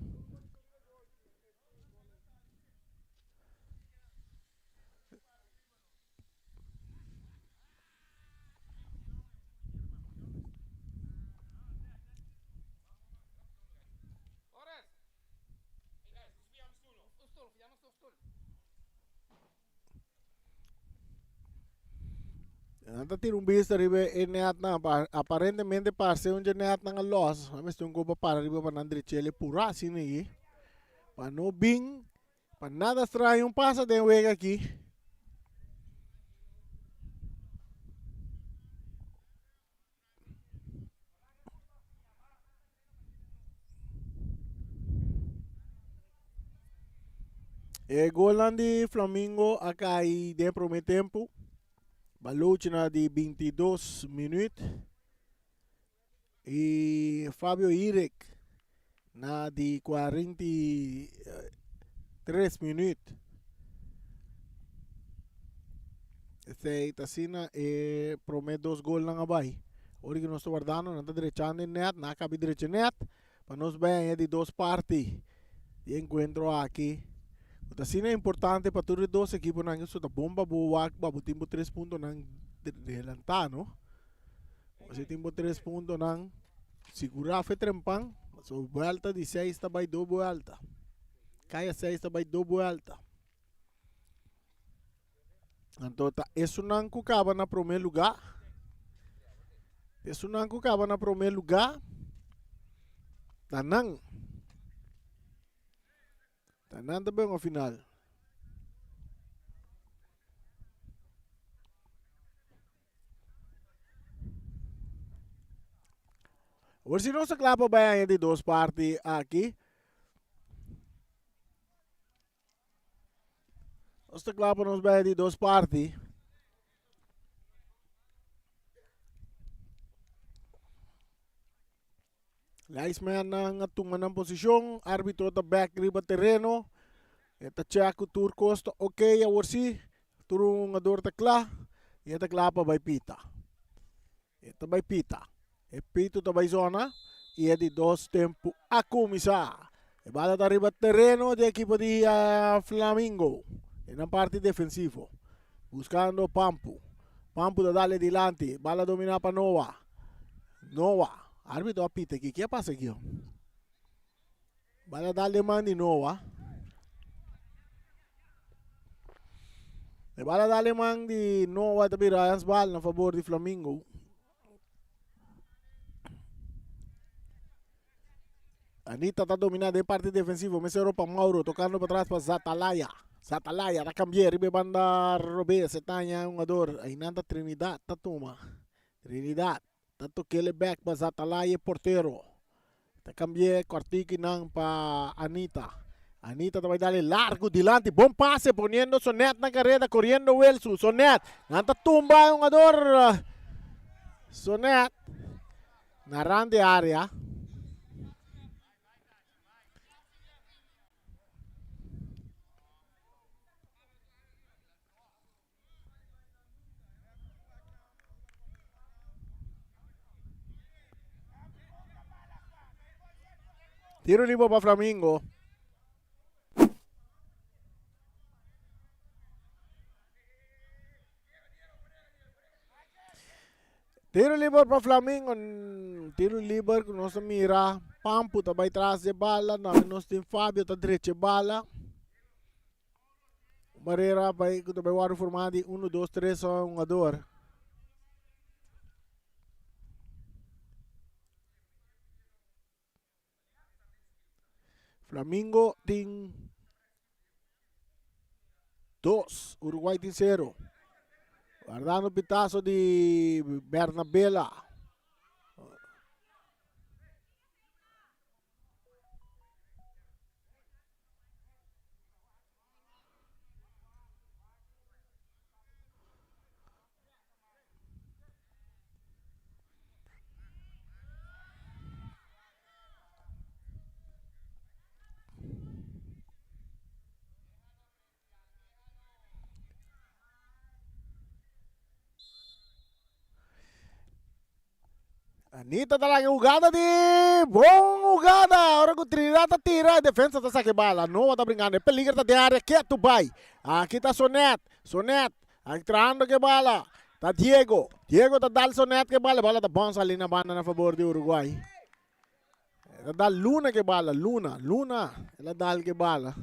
Nan ta tira un bista riba e netnan. Aparentemente parse un dje netnan a los. Nan mester un kopa para riba pa nan drech'el e purá asina ei. Pa no bin Pa nada straño un pasa den wega aki. E golnan di Flamingo a kai den prome tempo. Baluchi na di 22 minuut. Y Fabio Irek na di 43 minuut. Esey ta asina e prome dos golnan a bay. Ora ku nos ta wardando nan ta drechando e net, nan a kabi drecha e net pa nos bay aña di dos parti di e enkuentro aki. Ku ta asina importante pa tur e dos ekiponan ku ta bon pa bo wak pa bo tin bo tres puntonan delantá no. Si tin bo tres puntonan sigurá fe trempan, so buelta di seis ta bai do buelta. Kaya seis ta bai do buelta. Anto ta esunnan ku kaba na promé lugá. Esunnan ku kaba na promé lugá ta nan. Ta nan ta ben final. Awor si nos ta kla pa bai aña di dos parti aki. Nos ta kla pa nos bai di dos parti. Linesmannan a tuma nan posishon, arbitro ta bek riba tereno. E ta check ku tur kos ta ok awor si. Tur hungador ta kla i e ta kla pa bai pita. E ta bai pita. E pito ta bai zona i e di dos tempu a kuminsá. E bala ta riba tereno di ekipo di Flamingo den nan parti defensivo. Buskando Pampu. Pampu ta dale dilanti. Bala dominá pa Noah. Noah. Arbitro a pita aki. Ke a pasa aki? Bala dal den man di Noah. E bala dal den man di Noah ta bira handsbal na fabor di Flamingo. Anita ta domina den parti defensivo. Mesero pa Mauro, tocando pa tras pa Zatalaya. Zatalaya ta cambia riba e banda robes. E taña un jugador. Ahí ta Trinidad ta tuma. Trinidad ta tokele bek pa Zatalaya e portero. Ta cambia kortiki nan pa Anita. Anita ta bai dale largo dilanti. Bon pase poniendo Sonet na carrera. Corriendo Wilson. Sonet. Nan ta tumba e jugador. Sonet. Na rand di area. Tiro liber pa Flamingo. Tiro liber pa Flamingo. Tiro liber ku nos ta mira. Pampu ta bai tras di e bala. Tambe nos tin Fabio ta drecha e bala. Barrera bai ku ta bai wòrdu formá di uno, dos, tres hungador. Flamingo tin dos, Uruguay tin cero. Guardando pitazo di Bernabela. Anita ta laga hugada di bon hugada. Ora ku Trinidad ta tira, defensa ta saka e bala. Noah ta brinkando. E peliger ta den area ketu bai. Aki ta Sonet. Sonet entrando ke bala. Ta Diego. Diego ta dal Sonet ke bala. E bala ta bon sali na banda na fabor di Uruguay. E ta dal Luna ke bala. Luna. Luna. El a dal ke bala.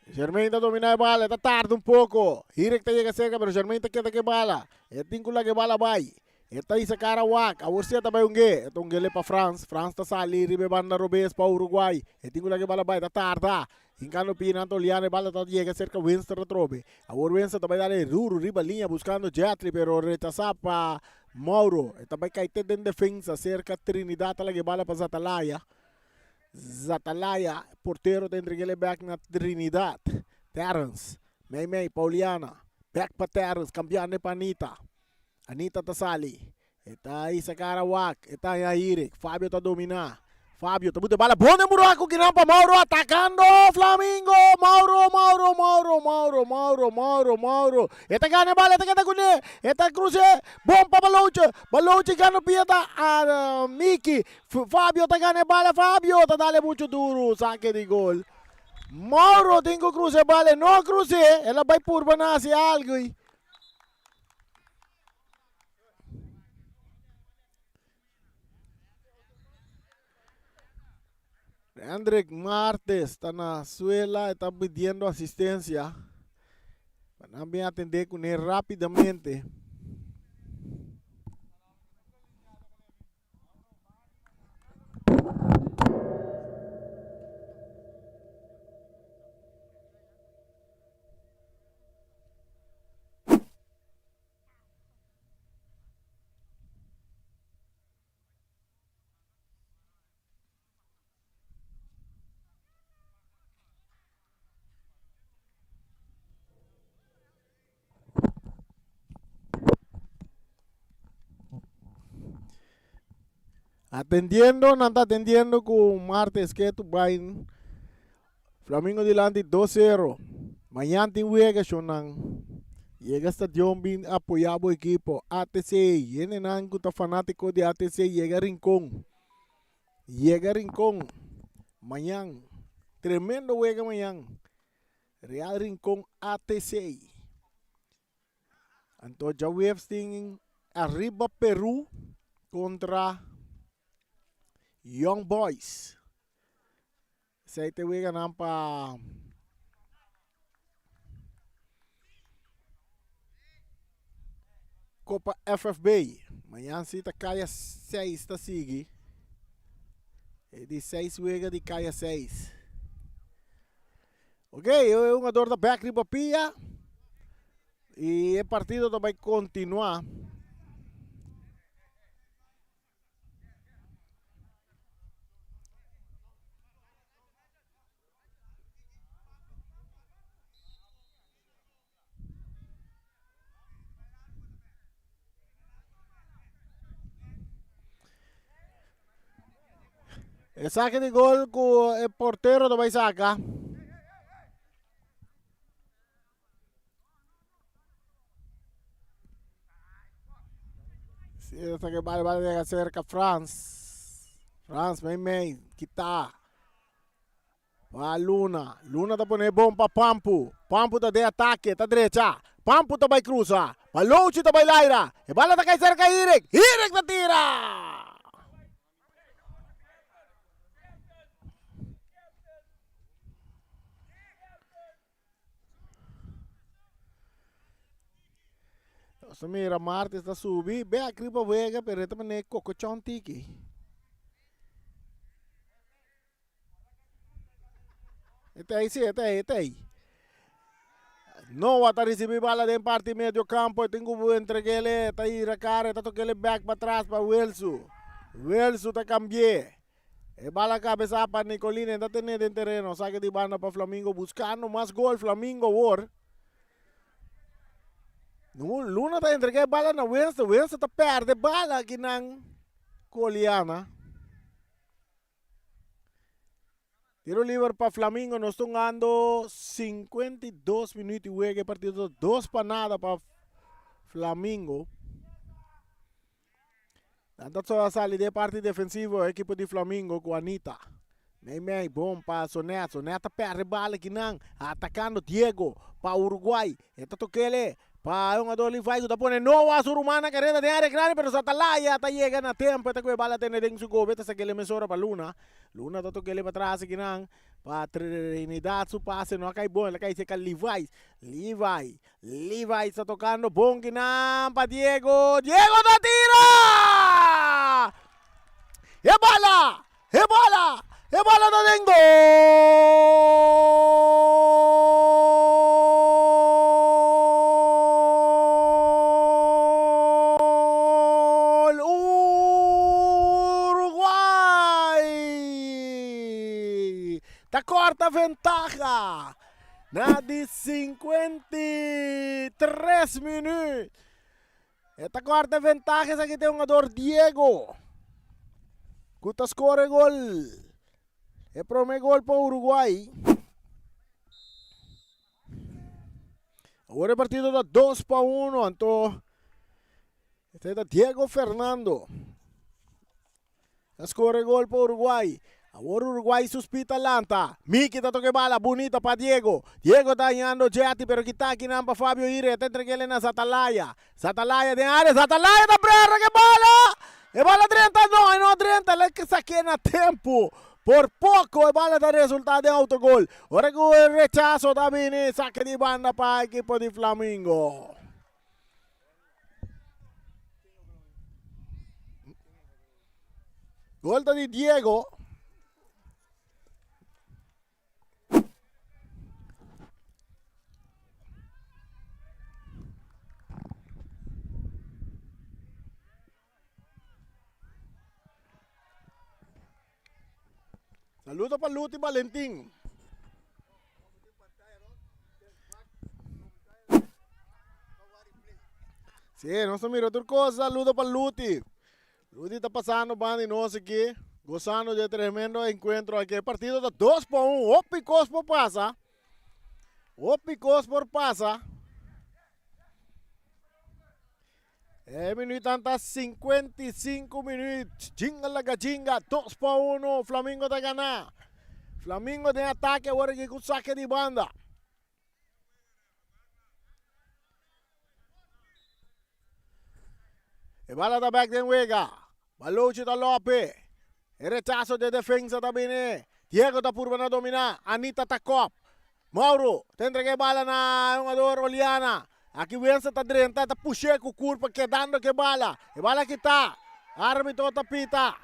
Germain ta domina e bala, e ta tarda un poco. Hirek ta yega cerca, pero Germain ta keda ku e bala. E tin ku laga e bala bai. E ta hisa cara wak. Awor si e ta bai unge. E ta ungele pa Frans. Frans ta sali riba e banda robes pa Uruguay. E tin ku laga e bala bai. Ta tarda. Hincando pia nan ta Oliano. E bala ta yega cerca Winston atrobe. Awor Winston ta bai dale duro riba liña buscando Jetry, pero rechasa pa Mauro. E ta bai kai te den defensa cerca Trinidad ta laga e bala pa Zatalaya. Zatalaya, portero ta entreg'el bek na Trinidad. Terrence, mei mei, Pauliana, bek pa Terrence, kambiando pa Anita. Anita ta sali, e ta hisa kara wak, e ta haña Hirik, Fabio ta dominá. Fabio ta buta e bala bon den buraku kinan pa Mauro atakando Flamingo! Mauro, Mauro, Mauro, Mauro, Mauro, Mauro, Mauro. E ta gana e bala, e ta keda kuné, e ta krus'é, bon pa Baloche, Baloche gana pia ta Miki, Fabio ta gana e bala, Fabio ta dale mucho duro, sake di gol. Mauro tin ku cruza e bala, e no cruze, el a bai purba na hasi algo. Hendrik Martes ta na suela, e ta pidiendo asistencia. Pa nan bin atende kuné rapidamente. Atendiendo, nan ta atendiendo ku Martes ketu bai Flamingo dilanti 2-0. Mañan tin wega shonnan. Yega stadion bin apoya bo ekipo. ATC, hendenan ku ta fanátiko di ATC yega Rincon. Yega Rincon mañan. Tremendo wega mañan. Real Rincon ATC. Anto djaweps tin Arriba Peru kontra Young Boys. Esei ta e weganan pa Copa FFB. Mañan si ta kaya 6 ta sigui. E di 6 wega di kaya 6. Ok, e hungador ta bek riba pia. Y e partido ta bay continua. E saque di gol ku e portero ta bai saka. Si. Esta que bala bala llega cerca Frans. Frans mei mei kita. Pa Luna. Luna ta pone bon pa Pampu. Pampu ta den atake, ta drecha. Pampu ta bai cruza. Balochi ta bai laira. E bala ta kai cerca Hirik. Hirik ta tira! Nos ta mira Martes ta subi. Bek riba wega pero e ta mane kokochon tiki. E ta ei, sí, e ta ei, e ta ei. Noah ta ricibi bala den parti medio campo, e tin cu entregele, ta ira cara, e ta tokele back pa tras pa Wilsu. Wilsu ta cambié. E bala cabeza pa Nicolini, e ta tene den terreno, saque di banda pa Flamingo, buscando mas gol Flamingo awor. Luna ta entrega e bala na Winston, Winston ta perde bala aki nan Coliana. Tiro liber pa Flamingo. Nos ta hungando 52 minuut di wega. E partido ta 2 pa nada pa Flamingo. Dan ta so a sali de parti defensivo e equipo di Flamingo cu Anita. Mei mei bon pa Sonet. Sonet ta perde bala kinan. Atacando Diego pa Uruguay. E ta tokele pa e hungador Levi cu ta pone Noah su ruman na careda den area grandi pero Satalaya ta yega na tempo e ta cu e bala tene den su gobe ta sakele mesora pa Luna. Luna ta tokele pa tras akinan pa Trinidad su pase no a kai bon el a kai cerca Levi. Levi, Levi ta tocando bon kinan pa Diego. Diego ta tira! E bala! E bala! E bala ta den gol! Uruguay ta corta ventaha na di 53 minuut. E ta corta ventaha esaki ta e hungador Diego cu ta score e gol. E prome gol pa Uruguay. Awor e partido ta 2 pa 1 anto este ta Diego Fernando. Ta score gol pa Uruguay. Awor Uruguay su speed ta lanta. Miki ta toca e bala bunita pa Diego. Diego ta hañando Jetty pero kita akinan pa Fabio Ire. Ta entreg'ele na Zatalaya. Zatalaya den area. Zatalaya ta brera ku e bala. E bala drenta no, e no a drenta. El a sak'é na tempo. Por poco e bala ta resulta den autogol. Ora ku e rechazo ta bini sake di banda pa ekipo di Flamingo. Gol ta di Diego. Saludo pa Luti Valentin. Sí, nos ta mira tur cosa. Saludo pa Luti. Luti ta pasando banda di nos aquí. Gozando de tremendo encuentro aquí. Partido ta 2 pa 1. Hopi cos por pasa. Hopi cos por pasa. E minuutnan ta 55 minuut. Jinga laga jinga. 2 pa 1. Flamingo ta gana. Flamingo den atake awor aki ku sake di banda. E bala ta bek den wega. Balochi ta Lope. E rechaso de defensa ta bini. Diego ta purba na domina. Anita ta kop. Mauro ta entrega e bala na hungador Oliana. Aki Wensa ta drenta, ta push'é ku kurpa kedando ku e bala. E bala kita. Arbitro ta pita.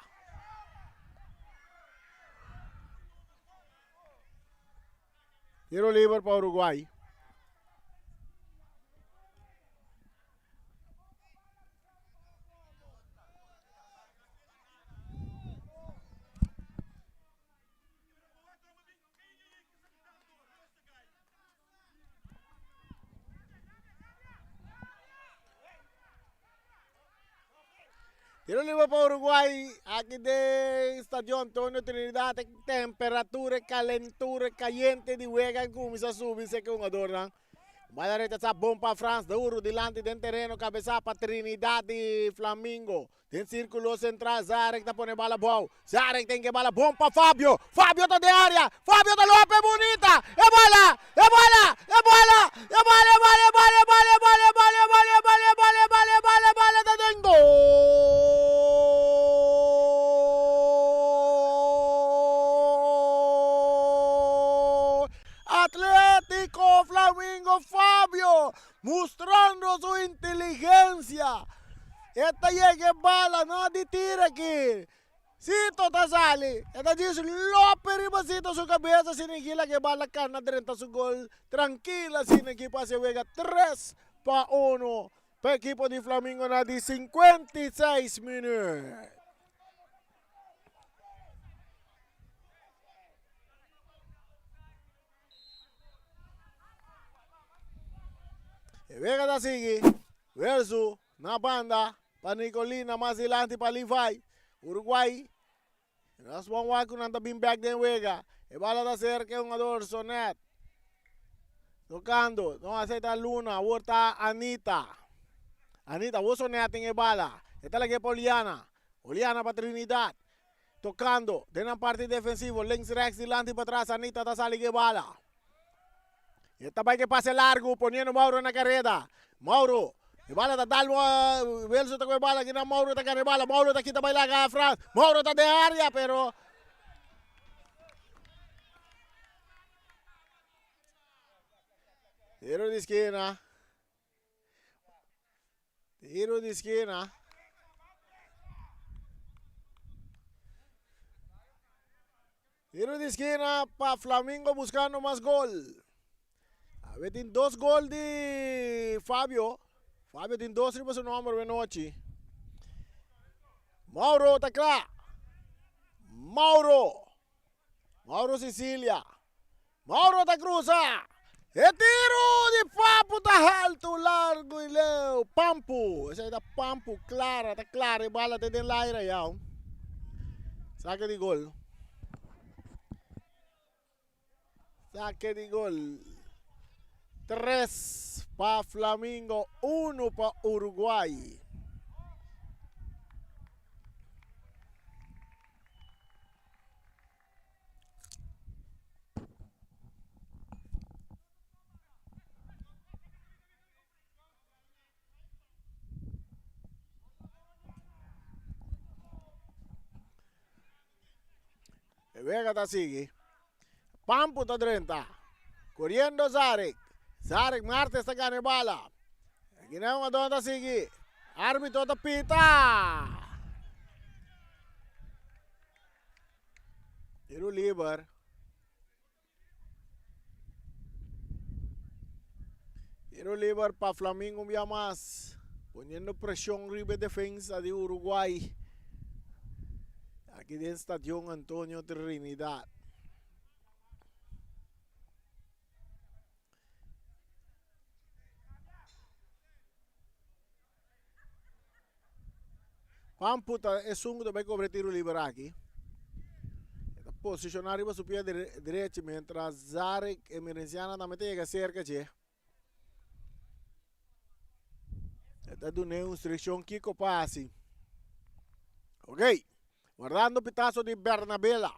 Tiro liber pa Uruguay. Tiro libre pa Uruguay aki den Estadio Antonio Trinidad. E temperatura, e calentura, e cayente di wega a cuminsa subi se ke hungadornan. Bala rechasá bon pa Frans Duro dilanti den tereno kabesá pa Trinidad di Flamingo. Den sirkulo sentral Zarek ta pone bala bou. Zarek ten ke bala bon pa Fabio. Fabio ta den área. Fabio ta lope bunita. E bala! E bala! E bala! E bala! E bala! E bala! E bala! E bala! E bala! E bala! E bala! E bala! E bala! E bala! E bala ta den gol! Atletico Flamingo Fabio mustrando su inteligencia. E ta yega e bala no di tira aki. Sito ta sali. E ta djis lope riba Sito su cabeza asina aki laga e bala cana drenta su gol trankil asina aki pa haci e wega 3-1 pa ekipo di Flamingo na di 56 minuut. E wega ta sigui. Versu na banda pa Nicolina mas dilanti pa Levi. Uruguay. Nos bon wak ku nan ta bin bek den wega. E bala ta serka e hungador Sonet. Tokando. No acepta Luna. Awor ta Anita. Anita, awor Sonet tin e bala. E ta lag'é pa Oliana. Oliana pa Trinidad. Tocando den nan parti defensivo, links rechts dilanti patras Anita ta sali ke bala. E ta bai ke pase largo poniendo Mauro na careda. Mauro, e bala ta dal Wilson ta ku e bala kinan Mauro ta gana e bala. Mauro ta kita bai laga Frans. Mauro ta den area pero Tiro di skina. Tiro di skina. Tiro di skina pa Flamingo buscando mas gol. Awe tin dos gol di Fabio. Fabio tin dos riba su nomber we nochi. Mauro ta kla. Mauro. Mauro Sicilia. Mauro ta cruza. E tiro di Papu ta haltu, largo y leu. Pampu, esei ta Pampu, clara, ta clara e bala te den laira yau. Saque di gol. Saque di gol. 3 pa Flamingo, 1 pa Uruguay. E wega ta sigui. Pampu ta drenta. Coriendo Zarek. Zarek Martes ta gana e bala. Guinea Madonna ta sigui. Arbitro ta pita. Tiro liber. Tiro liber pa Flamingo un bia mas. Poniendo presion riba e defensa di Uruguay. Aki den Stadion Antonio Trinidad. Juan Puta esun ku ta bai kobra e tiro liber aki. E ta posishoná riba su pia derechi mientras Zarek Emerenciana tambe ta yega serka dje. E ta dun'é un instrukshon kiko pa hasi. Ok, wardando pitaso di Bernabela.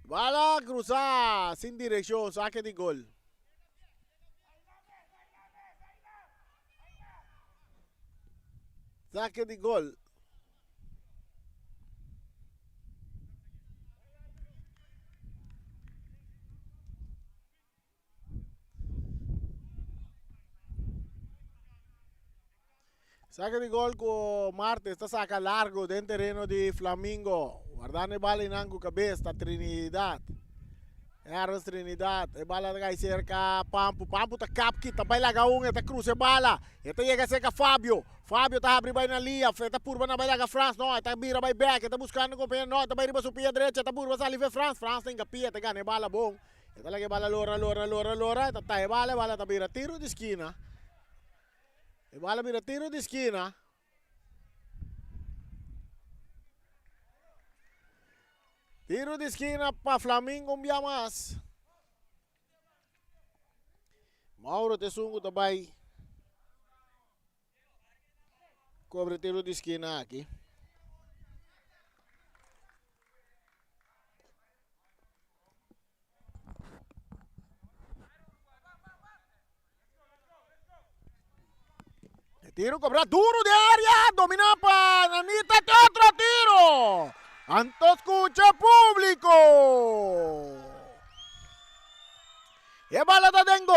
Bala cruza sin direccion, saque di gol. Saque di gol. Saque di gol ku Martes ta saca largo den tereno di Flamingo. Guardando e bala inan ku cabeza ta Trinidad. Ernst Trinidad, e bala ta kai serka Pampu. Pampu ta kap kita bai laga un, e ta krusa e bala. E ta yega serka Fabio. Fabio ta habri bai na lia, e ta purba na bai laga Frans. No, e ta bira bai bek, e ta buskando kompañero. No, e ta bai riba su pia drecha, e ta purba sali fe Frans. Frans ta hinka pia, e ta gana e bala bon. E ta laga e bala lora, lora, lora, lora. E ta taha e bala, e bala ta bira tiro di skina. E bala bira tiro di skina. Tiro di skina pa Flamingo un bia mas. Mauro ta esun ku ta bai kobra tiro di skina aki. E tiro cobra duro de área, domina pa Anita, otro tiro. Anto escucha público. E bala ta den gol.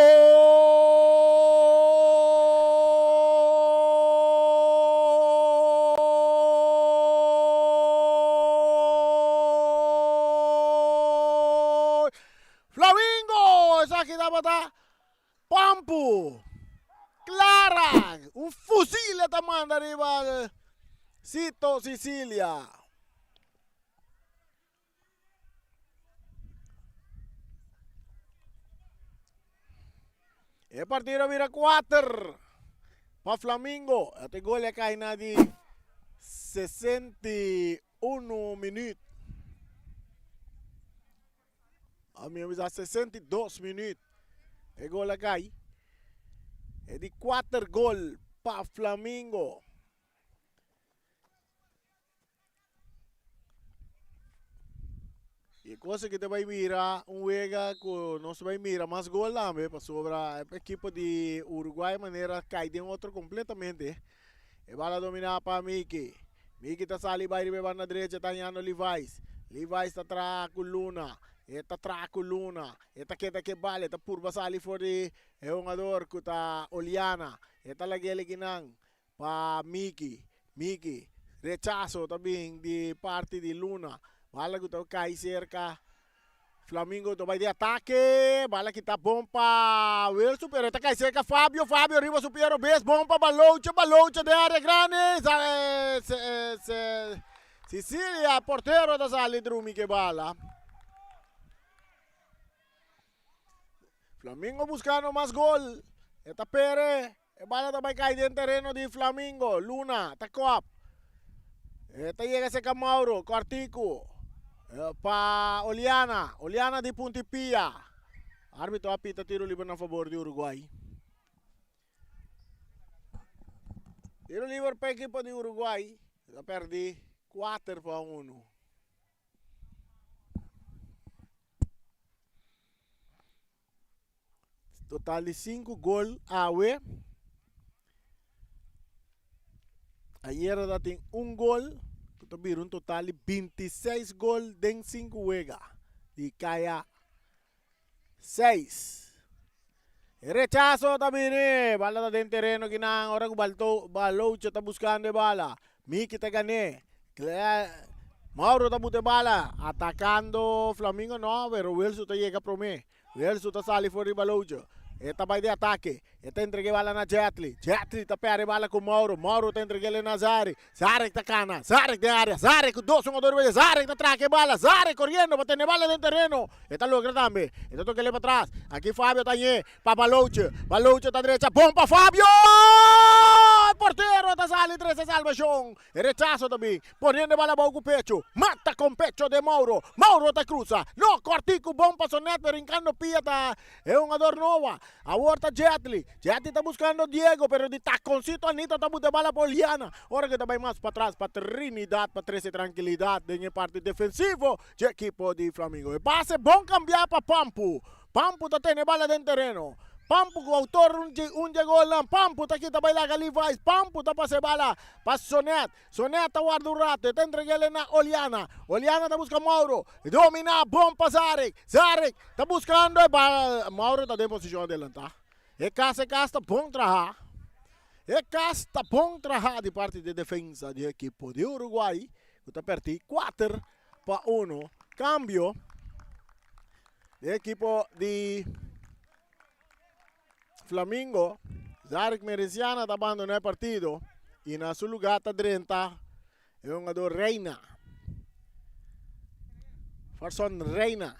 Flamingo! Esaki tabata Pampu! Clara! Un fusil e ta manda riba Sito Sicilia. E partido a bira 4 pa Flamingo. E gol a kai na di 61 minuut. A mi a bisa 62 minuut. E gol a kai. E di 4 gol pa Flamingo. E cosa que te vai mira un wega ku nos vai mira mas gol tambe pasobra e equipo di Uruguay manera kai den otro completamente. E bala domina pa Miki. Miki ta sali bai riba e banda drecha ta hañando Levi's. Levi's ta traha ku Luna. E ta traha ku Luna. E ta keda ke bala. E ta purba sali for di e hungador ku ta Oliana. E ta lag'é kinan pa Miki. Miki. Rechaso ta bin di parti di Luna. Bala ku ta kai serka Flamingo ta bai di atake. Bala kita bon pa Wilson, pero ta kai serka Fabio. Fabio riba su pie robes. Bon pa Baloche. Baloche den area grandi. Sicilia, portero ta sali drumi ke bala. Flamingo buscando mas gol. E ta pere. E bala ta bai kai den tereno di Flamingo. Luna ta kop. E ta yega serka Mauro. Kortiku. Pa Oliana. Oliana di punti pia. Arbitro a pita tiro liber na fabor di Uruguay. Tiro liber pa ekipo di Uruguay. Ta perdi 4-1. Total di 5 gol awe. Ayera ta tin un gol. Ku ta bira un total di 26 gol den 5 wega. Di kaya 6. E rechazo ta bini. Bala ta den tereno kinan. Ora ku Balto, Balocho ta buscando e bala. Miki ta gané. Mauro ta buta e bala. Atacando Flamingo no, pero Wilson ta yega promé. Wilson ta sali for di Balocho. E ta bai di atake. E ta entrega e bala na Jetli. Jetli ta perde e bala ku Mauro. Mauro ta entreg'el na Zarek. Zarek ta kana. Zarek den area. Zarek ku dos hungador riba dje. Zarek ta traka e bala. Zarek koriendo pa tene e bala den tereno. E ta logra tambe. E ta toka pa tras. Aki Fabio ta ñe pa Baloche. Baloche ta drecha. Bon pa Fabio! E portero ta sali trese salbashon. E rechaso ta bin. Poniendo e bala abou ku pecho. Mata kon pecho de Mauro. Mauro ta krusa. No, kortiku bon pa Sonet pero hinkando pia ta e hungador Noa. Awor ta Jetli. Jetli ta buskando Diego pero di takoncito Anita ta buta e bala pa Oliana. Ora ku ta bai mas patras pa Trinidad pa trese trankilidat den e parti defensivo dje ekipo di Flamingo. E pase bon kambia pa Pampu. Pampu ta tene bala den tereno. Pampu ku outor un dje golnan. Pampu ta kita bai laga Levi's. Pampu ta pasa e bala pa Sonet. Sonet ta warda un rato. E ta entreg'el na Oliana. Oliana ta buska Mauro. E domina bon pa Zarek. Zarek ta buskando e bala. Mauro ta den posishon adelantá. E kas e kas ta bon trahá. E kas ta bon trahá di parti di defensa di ekipo di Uruguay ku ta pèrdí 4-1. Kambio di ekipo di Flamingo. Zarek Mereciana ta abandoná e partido i na su lugá ta drenta e hungadó Reina. Farson Reina.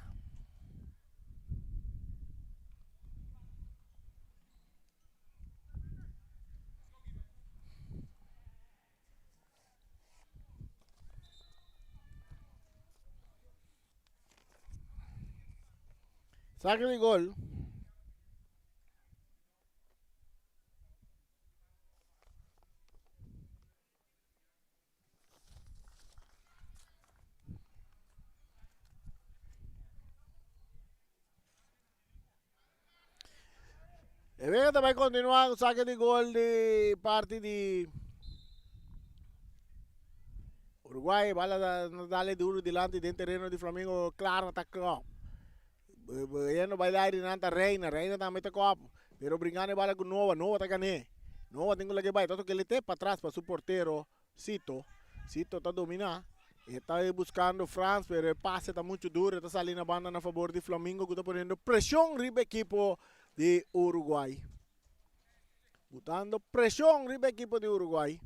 Sake di gol. E wega ta bai continua cu saque di gol di parti di Uruguay. Bala ta dale duro dilanti den terreno di Flamengo. Clara ta kop. Yendo bai lairi nan ta Reina. Reina tambe ta kop. Pero bringando e bala cu Nova. Nova ta gane. Nova tin cu lage bai. Toto kele te patras pa su portero Sito. Sito ta domina. E ta buscando Frans, pero e pase ta mucho duro. E ta sali na banda na favor di Flamingo, cu ta poniendo presion riba equipo di Uruguay. Botando presion riba equipo di Uruguay.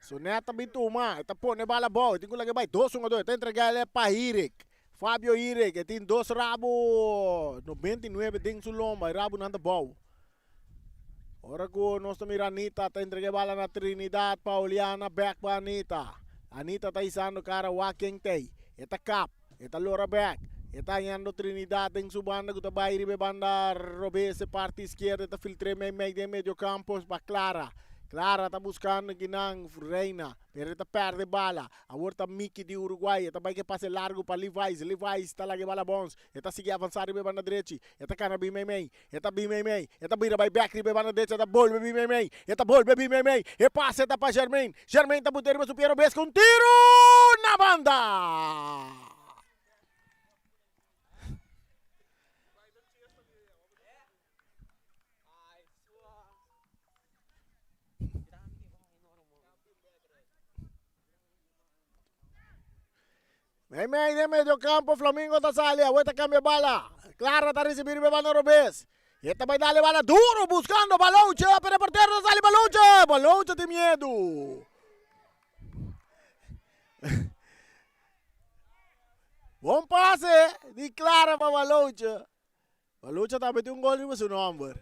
Sonet ta bin tuma, e ta pone bala abou, e tin cu laga bai dos hungador, e ta entrega el pa Hirik. Fabio Hirik, e tin dos rabo, 99 den su lomba, e rabonan ta bou. Ora ku nos ta mira Anita ta entrega e bala na Trinidad pa Oliana bek pa Anita. Anita ta hisando kara wak ken tei. E ta kap, e ta lora bek. E ta hañando Trinidad den su banda ku ta bai riba e banda robes e parti iskierda e ta filtr'é mei mei den medio kampo pa Clara. Clara ta buskando kinan Reina pero e ta pèrdè bala. Awor ta Miki di Uruguay e ta bai ke pase largu pa Levi's. Levi's ta laga e bala bons. E ta sigui avansá riba e banda drechi. E ta kana bin mei mei. E ta bin meimei, e ta bira bai bek riba e banda derecha, e ta bolbe bin meimei, e ta bolbe bin meimei, e pase ta pa Germain, Germain ta buta riba su pie robes ku un tiru na banda! Meimei den medio campo, Flamingo ta sali, awor ta cambia bala. Clara ta ricibi riba e banda robes. E ta bai dale bala duro buscando Balouche, pero e portero ta sali Balouche. Balouche tin miedu. Bon pase di Clara pa Balouche. Balouche tambe tin un gol riba su nomber.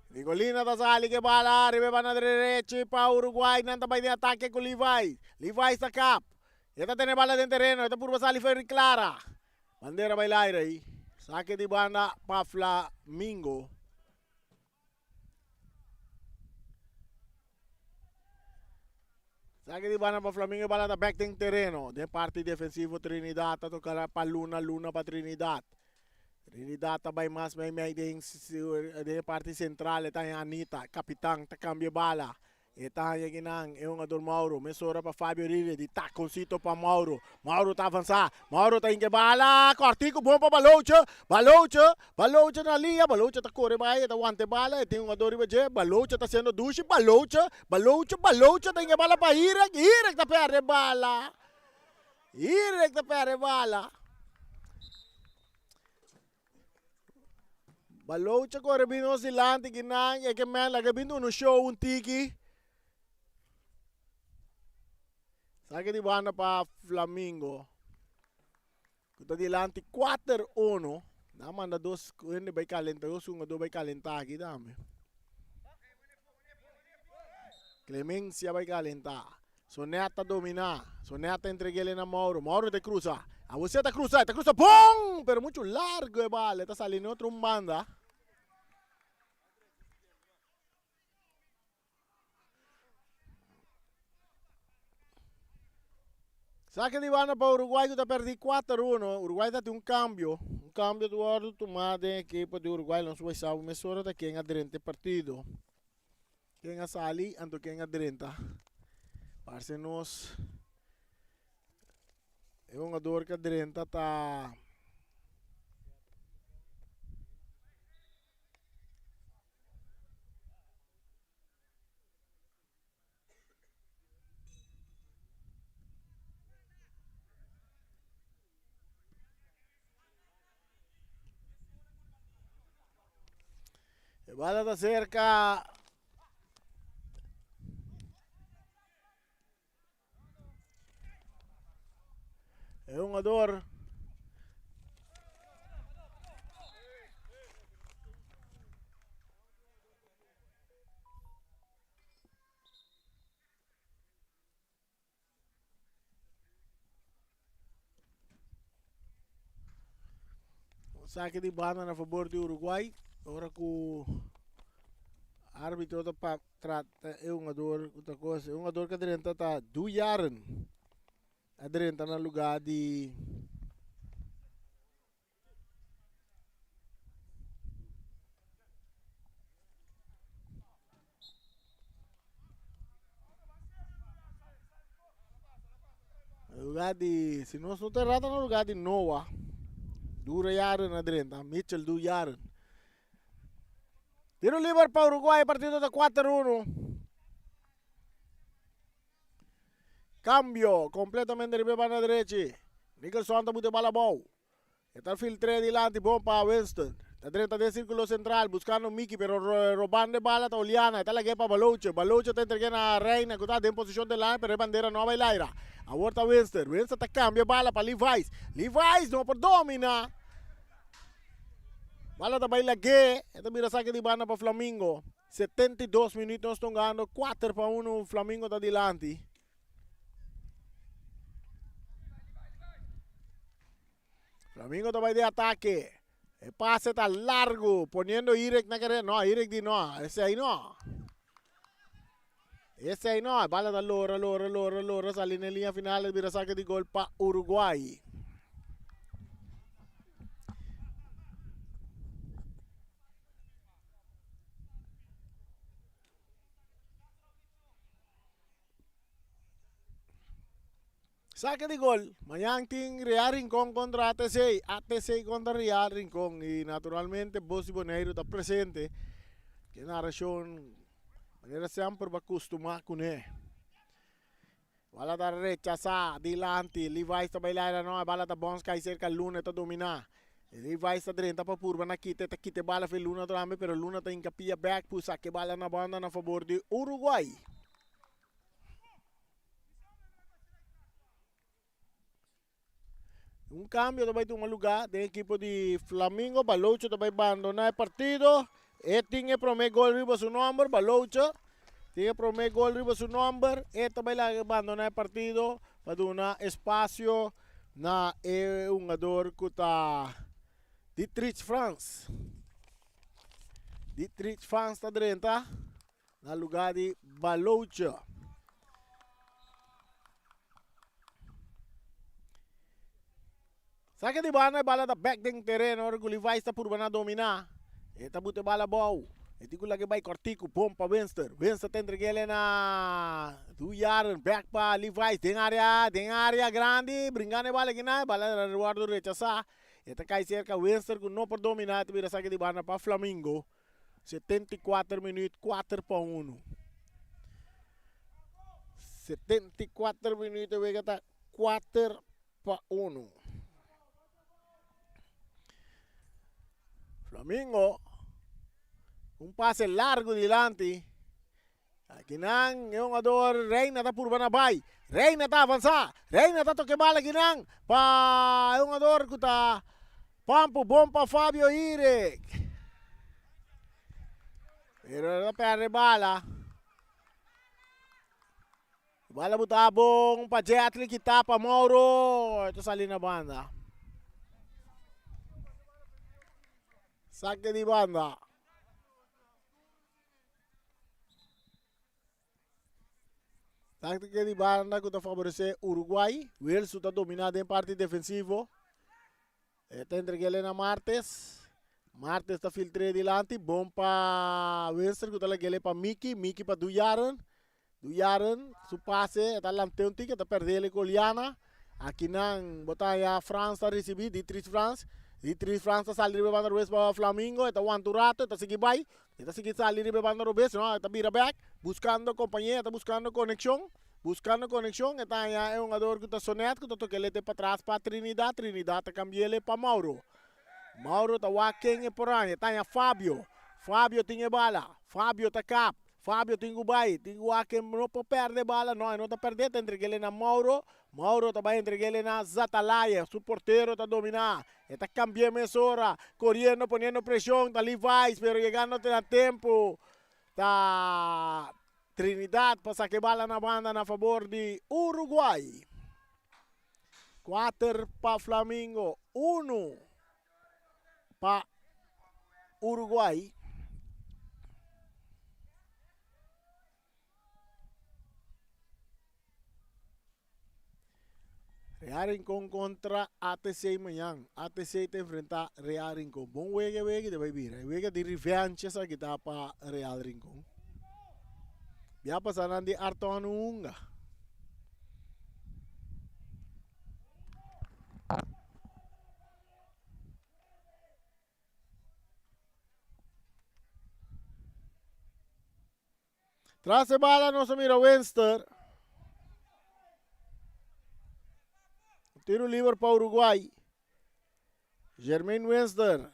Nicolina ta sali ke bala riba e banda derechi pa Uruguay. Nan ta bai den atake ku Levi. Levi sta kap. E ta tene bala den tereno. E ta purba sali Ferry Clara. Bandera bai laira ei. Sake di banda pa Flamingo. Sake di banda pa Flamingo e bala ta bek den tereno. Den parti defensivo Trinidad ta toca pa Luna, Luna pa Trinidad. Trinidad ta bai mas mei mei den den e parti central e ta haña Anita, kapitan ta cambia e bala. E ta haña kinan e hungador Mauro. Mesora pa Fabio Rivia di taconcito pa Mauro. Mauro ta avansa. Mauro ta hinca e bala. Cortico bon pa Baloche. Baloche. Baloche na liña. Baloche ta core bai. E ta wanta e bala. E tin hungador riba dje. Baloche ta haciendo dushi. Baloche. Baloche. Baloche ta hinca e bala pa Hirek. Hirek ta perde e bala. Hirek ta perde e bala. Balocha kore bin nos dilanti kinan e ke men laga bin duna un show un tiki. Saki di banda pa Flamingo. Ku ta dilanti 4-1. Nan manda dos hende bai kalenta, dos hungador bai kalenta aki tambe. Clemencia bai kalenta. Sonet ta dominá. Sonet ta entreg'é na Mauro. Mauro ta krusa. Awor ta krusa. Ta krusa bon! Pero muchu largu e bal. E ta sali na otro un banda. Sake di banda pa Uruguay ku ta pèrdí 4-1. Uruguay ta tin un kambio. Un kambio ta wòrdu tumá den ekipo di Uruguay. Nos bai sa mesora ta ken a drenta e partido. Ken a sali anto ken a drenta. Parse nos e hungador ku a drenta ta E bala ta cerca. E hungador. Sake di banda na fabor di Uruguay. Ora ku arbitro ta pa trata e hungador ku ta kos. E hungador ku a drenta ta Dujaren. A drenta na lugar di Na lugar di, si nos no ta erra, ta na lugar di Noah. Dura jaren a drenta, Mitchell du jaren. Tiro liber pa Uruguay, partido ta 4-1. Cambio completamente riba e banda derechi. Nicholson ta bute bala abou. E ta filtr'é dilanti bon pa Winston. Ta drenta den sirkulo sentral buskando Mickey pero robando e bala ta Oliana. E ta lag'é pa Baloche. Baloche ta entreg'é na Reina ku ta den posishon den lane pero e bandera no a bai laira. Awor ta Winston. Winston ta kambia e bala pa Levi's. Levi's no por domina. Bala ta bai lag'é. E ta bira sake di banda pa Flamingo. 72 minüt nos ta hungando 4-1 Flamingo ta dilanti. Flamingo ta bai de atake. E pase ta largo, poniendo Irek na carrera. No, Irek di no, ese ahí no. Ese ahí no. Bala ta lora, lora, lora, lora. Sali na linea final, bira saque di gol pa Uruguay. Saque di gol. Mañan tin Real Rincon contra ATC. ATC contra Real Rincon. Y naturalmente Bos di Boneiru ta presente. Ke narracion manera semper ba costuma cune. Bala ta rechasa dilanti. Levi's ta bay laira no. Bala ta bons cay cerca Luna ta domina. Levi's ta drenta pa purba na kita. Ta kita bala fe Luna tambe pero Luna ta hinca pia back pu saque bala na banda na favor di Uruguay. Un cambio ta bay tuma lugar den equipo di Flamingo. Balocho ta bay bandona e partido. E tin e prome gol riba su nomber. Balocho tin e prome gol riba su nomber. E ta bay laga bandona e partido pa duna espacio na e hungador cu ta Dietrich Frans. Dietrich Frans ta drenta. Na lugar di Balocha. Saque di banda, e bala ta back den tereno. Ora ku Levi's ta purba na domina. E ta buta e bala abou. E tin ku laga e bai kortiku. Bon pa Winster. Winster ta entreg'el na Duyaren. Back pa Levi's. Den area, den area grandi. Bringando e bala kinan. E bala ta wòrdu rechasá. E ta kai serka Winster ku no por domina. E ta bira sake di banda pa Flamingo. 74 minuut, 4 pa 1. 74 minuut e wega ta 4 pa 1. Flamingo, un pase largo dilanti. Akinan e hungador Reina ta purba na bai. Reina ta avansa. Reina ta toke bal akinan pa e hungador ku ta Pampu bon pa Fabio Irek. Pero e ta perde bala. Bala buta bon pa Jetli kita pa Mauro. E ta sali na banda. Sake di banda. Táctica di banda ku ta favoresé Uruguay. Wilson ta dominá den parti defensivo. E ta entreg'é na Martes. Martes ta filtr'é dilanti. Bon pa Winston ku ta lag'é pa Miki. Miki pa Duyaren. Duyaren su pase e ta lant'é un tiki e ta pèrd'é ku Oliana. Akinan bo ta haña Frans ta risibí, Dietrich Frans. Dietrich Frans ta sali riba e banda robes pa Flamingo. E ta wanta un rato, e ta sigui bai. E ta sigui sali riba e banda robes, no, e ta bira bek, buskando kompañia, e ta buskando konekshon, buskando konekshon, e ta haña e hungador ku ta Sonet ku ta toka e lete patras pa Trinidad, Trinidad ta kambi'el pa Mauro. Mauro ta wak ken e por haña, e ta haña Fabio, Fabio tin e bala, Fabio ta kap, Fabio tin ku bai, tin ku wak ken no por pèrdè e bala, no, e no ta pèrdè, ta entreg'el na Mauro, Mauro ta bai entreg'el na Zatalaya, su portero ta dominá, E ta cambia mesora, coriendo, poniendo presion, ta Levi's, pero yegando te na tempo. Ta Trinidad pa saca e bala na banda na favor di Uruguay. 4 pa Flamingo, 1. Pa Uruguay. Real Rincon contra ATC mañan. ATC ta enfrenta Real Rincon. Bon wega e wega ta bay bira. E wega di revenge esaki ta pa Real Rincon. Bia pasa nan di Arton hunga. Tras e bala nos a mira Winster. Tiro liber pa Uruguay. Jermaine Winster.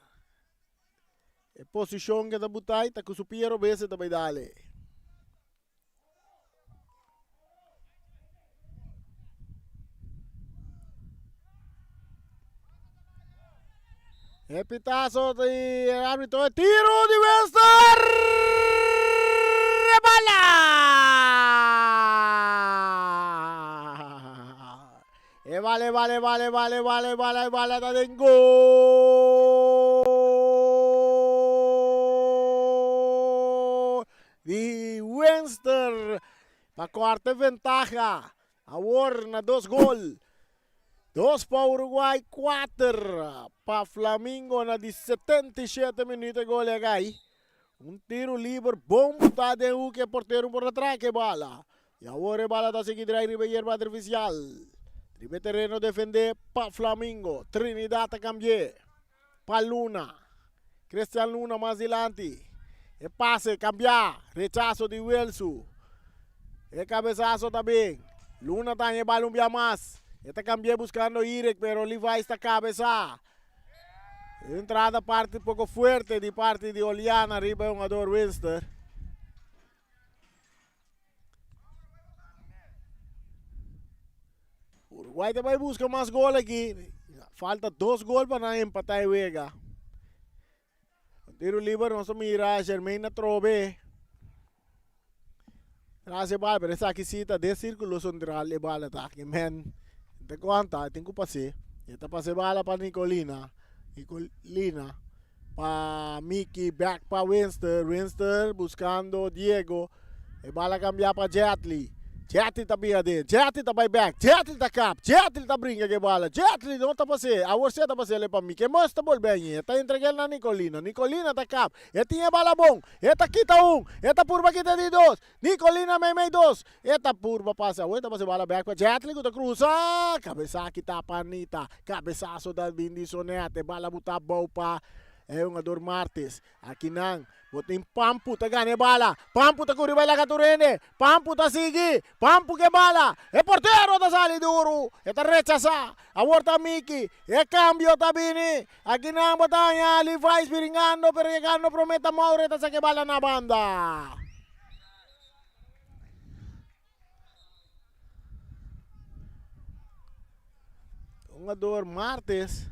E posicion que ta butay ta cu su pie robes e ta bay dale. E pitazo di arbitro, e tiro di Wester! Bala! E bala, e bala, e bala, e bala, e bala, e bala, e bala ta den gol! Di Wester pa korta e ventaha awor na dos gol. Dos pa Uruguay, kuater pa Flamingo na di 77 minuut e gol a kai. Un tiro liber bon botá den hoek e portero por a traka e bala. Y awor e bala ta sigui drai riba e yerba artificial. Riba e tereno defendé pa Flamingo. Trinidad ta cambi'é pa Luna. Cristian Luna mas dilanti. E pase cambia. Rechazo di Wilsu. E cabezazo ta bin. Luna ta haña e bala un bia mas. E ta cambi'é buscando Irek pero Levi's ta cabeza. E entrada parti poco fuerte di parti di Oliana riba e hungador Winster. Uruguay ta bai busca mas gol aki. Falta dos gol pa nan empata e wega. Tiro liber nos ta mira Jermaine atrobe. Tras e bal, pero esaki si ta den circulo central e bala ta aki. Men, ta cuanta, tin cu pase. E ta pasa e bala pa Nicolina. Nicolina pa Mickey, back pa Winster. Winster buscando Diego. E bala cambia pa Jetli. Jetli ta bin aden. Jetli ta bay back. Jetli ta kap. Jetli ta brinca cu e bala. Jetli no ta pas'é. Awor si e ta pas'é pa Mickey. Mos ta bolbe añe. E ta entreg'el na Nicolina. Nicolina ta kap. E tin e bala bon. E ta kita un. E ta purba kita di dos. Nicolina meimei dos. E ta purba pasa. Awor e ta pasa e bala bek pa Jetli ku ta krusa. Kabesa kita pa Anita. Kabesaso ta bin di Sonet. E bala buta abou pa e hungador Martes. Akinan bo tin Pampu ta gana e bala. Pampu ta kuri bai laga tur hende. Pampu ta sigui. Pampu ke bala. E portero ta sali duru. E ta rechasa. Awor ta Miki. E kambio ta bini. Akinan bo ta haña Levi's biringando pero yegando prome ta Maure ta saka e bala na banda. Hungador Martes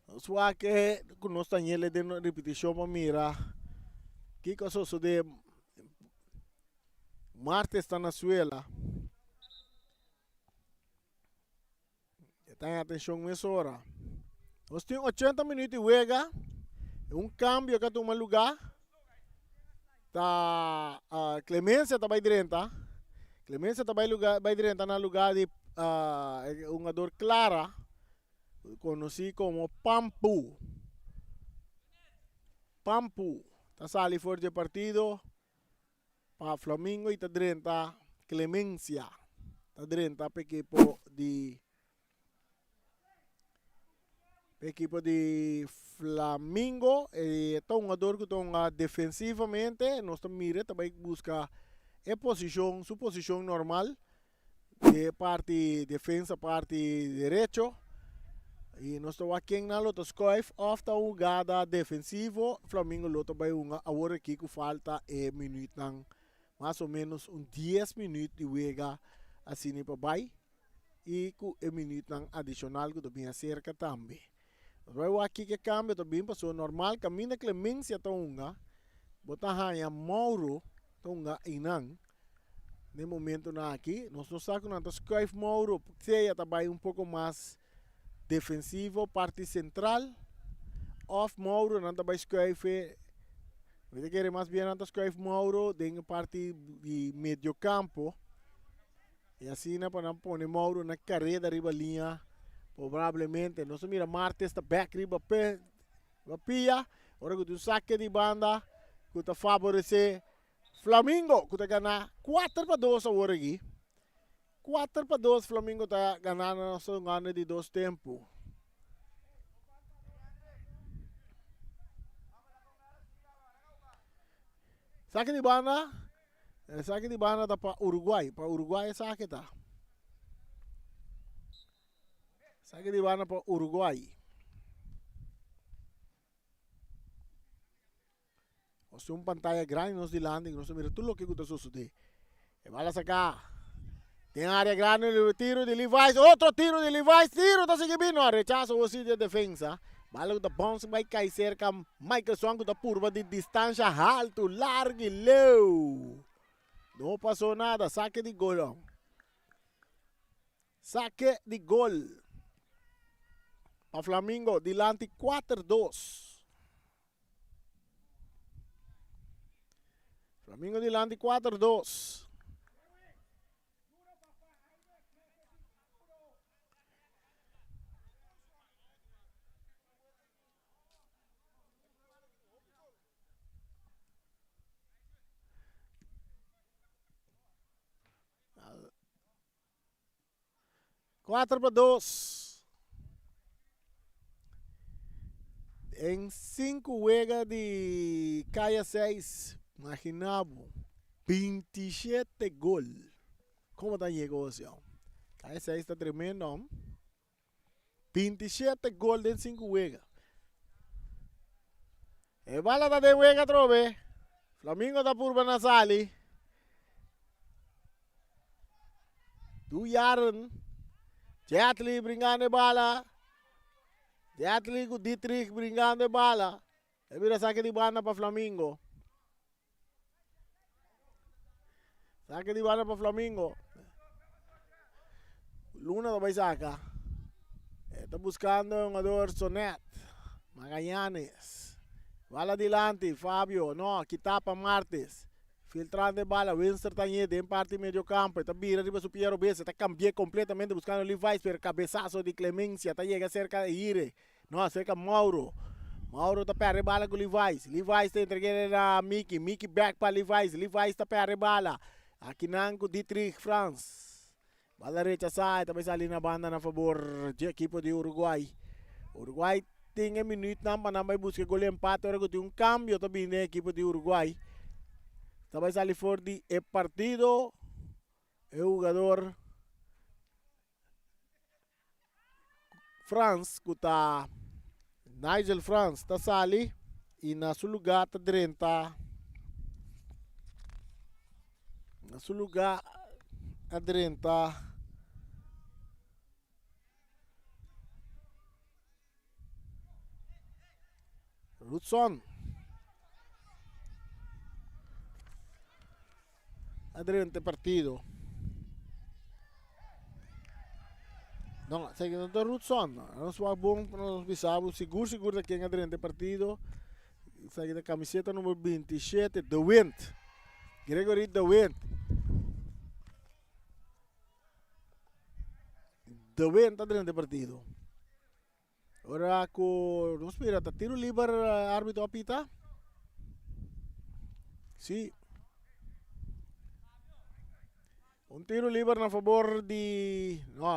nos wak ku nos ta ñele den ripitishon pa mira kiko a sosode. Martes ta na suela. E ta en atencion mesora. Nos tin 80 minuut di wega. Un cambio que a tuma lugar. Ta uh, Clemencia ta bay drenta. Clemencia ta bay lugar bay drenta na lugar di uh, jugador Clara, conocí como Pampu. Pampu ta sali for di partido. Pa Flamingo y ta drenta Clemencia. Ta drenta pa ekipo di pa ekipo di Flamingo. E ta un jugador ku ta hunga defensivamente. Nos ta mira ta bai buska e posishon, su posishon normal. De parti defensa parti derecho. Y nos ta wak ken nan lo ta schuif of ta hugada defensivo. Flamingo lo ta bay hunga awor aki cu falta e minuutnan mas o menos un 10 minuut di wega asina pa bay. Y cu e minuutnan adicional cu ta bin acerca tambe. Nos bay wak kiko cambio ta bin pasobra normal caminda Clemencia ta hunga bo ta haya Mauro ta hunga eynan. Den momentonan aki nos no sa ku nan ta skuif Mauro sea ta bai un poko mas. defensivo parti sentral òf Mauro nan ta bai skuif e mi ta kere mas bien nan ta skuif Mauro den e parti di medio kampo i asina pa nan pone Mauro na kareda riba liña probablemente nos a mira Martes ta bek riba pe riba pia ora ku tin un sake di banda ku ta faboresé Flamingo ku ta gana 4-2 awor aki. 4-2 Flamingo ta gana na nos gana di dos tempu. Sake di banda. E sake di banda ta pa Uruguay. Pa Uruguay e sake ta. Sake di banda pa Uruguay. Nos tin un pantaya grandi nos dilanti ku nos ta mira tur loke ku ta sosodé. E bala saká den área grandi tiro di Levi's, otro tiro di Levi's, tiro ta sigui bini, no rechaso awor si di e defensa. Bala ku ta bounce bai kai serka Michael Swan ku ta purba di distansha haltu, largu i leu. No pasó nada, sake di gol. Sake di gol pa Flamingo dilanti 4-2. Flamingo dilanti 4-2. 4-2. Den sinku wega di Kaya 6, imagina bo, 27 gol. Como ta yega ocio? Kaya 6 ta tremendo, hom. 27 gol den sinku wega. E bala ta den wega atrobe. Flamingo ta purba na sali. Du jaren. Jetli bringando e bala. Jetli ku Dietrich bringando e bala. E bira sake di banda pa Flamingo. Sake di banda pa Flamingo. Luna ta bai saka. E ta buscando e hungador Sonet. Magallanes. Bala dilanti. Fabio. No, kita pa Martes. Filtrando e bala, Winster ta ñe den parti medio campo, e ta bira riba su pia robes, e ta cambi'é completamente buscando Levi's, pero cabezazo di Clemencia ta yega cerca Ire, no, cerca Mauro. Mauro ta perde bala cu Levi's, Levi's ta entregu'é na Mickey, Mickey back pa Levi's, Levi's ta perde bala, akinan cu Dietrich Frans. Bala rechasá, e ta bai sali na banda na fabor dje ekipo di Uruguay. Uruguay tin e minuutnan pa nan bai buska e gol di empate ora ku tin un kambio ta bini den ekipo di Uruguay. Ta bai sali for di e partido e hugador Frans ku ta Nigel Frans ta sali i na su lugá ta drenta na su lugá a drenta Rudson a drenta e partido. No, esaki no ta Rudson. Nos wak bon pa nos bisa bo sigur sigur ta ken a drenta e partido. Esaki ta camiseta number 27, De Wind. Gregory De Wind. De Wind a drenta e partido. Ora ku nos mira ta tiro liber arbitro a pita. Si. Un tiro liber na fabor di no,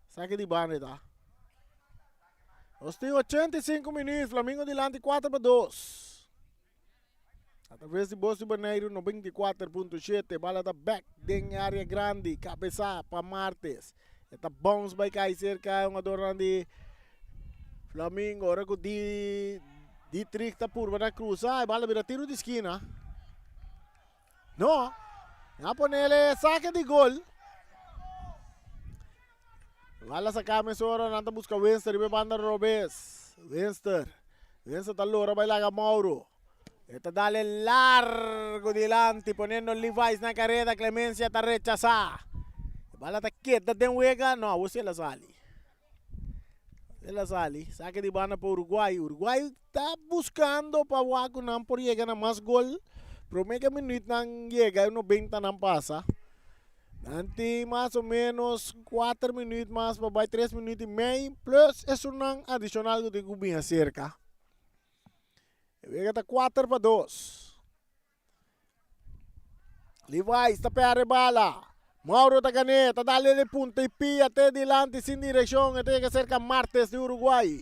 sake di banda ta. Nos tin 85 minuut, Flamingo dilanti 4-2. A traves di Bos di Boneiru 94.7, bala ta bek den area grandi, kabesa pa Martes. E ta bounce bai kai serka e hungadornan di Flamingo. Ora ku di Dietrich ta purba na krusa, e bala bira tiro di skina. No, a ponele sake di gol. Bala saka mesora, nan ta buska Winster riba e banda robes. Winster, Winster ta lora bai laga Mauro. E ta dale largo dilanti poniendo Levi's na careda. Clemencia ta rechasa. E bala ta keda den wega. No, awor si el a sali. El a sali. Sake di banda pa Uruguay. Uruguay ta buscando pa wak cu nan por yega na mas gol. Prome ke minuutnan yega e nobentanan pasa. Nan tin mas o menos kuater minuut mas pa bai tres minuut y mei plus esunnan adicional cu tin cu bin acerca. E wega ta 4-2. Levi's ta perde bala. Mauro ta gané, ta dale de punta y pia te dilanti sin direccion. E ta yega cerca Martes di Uruguay.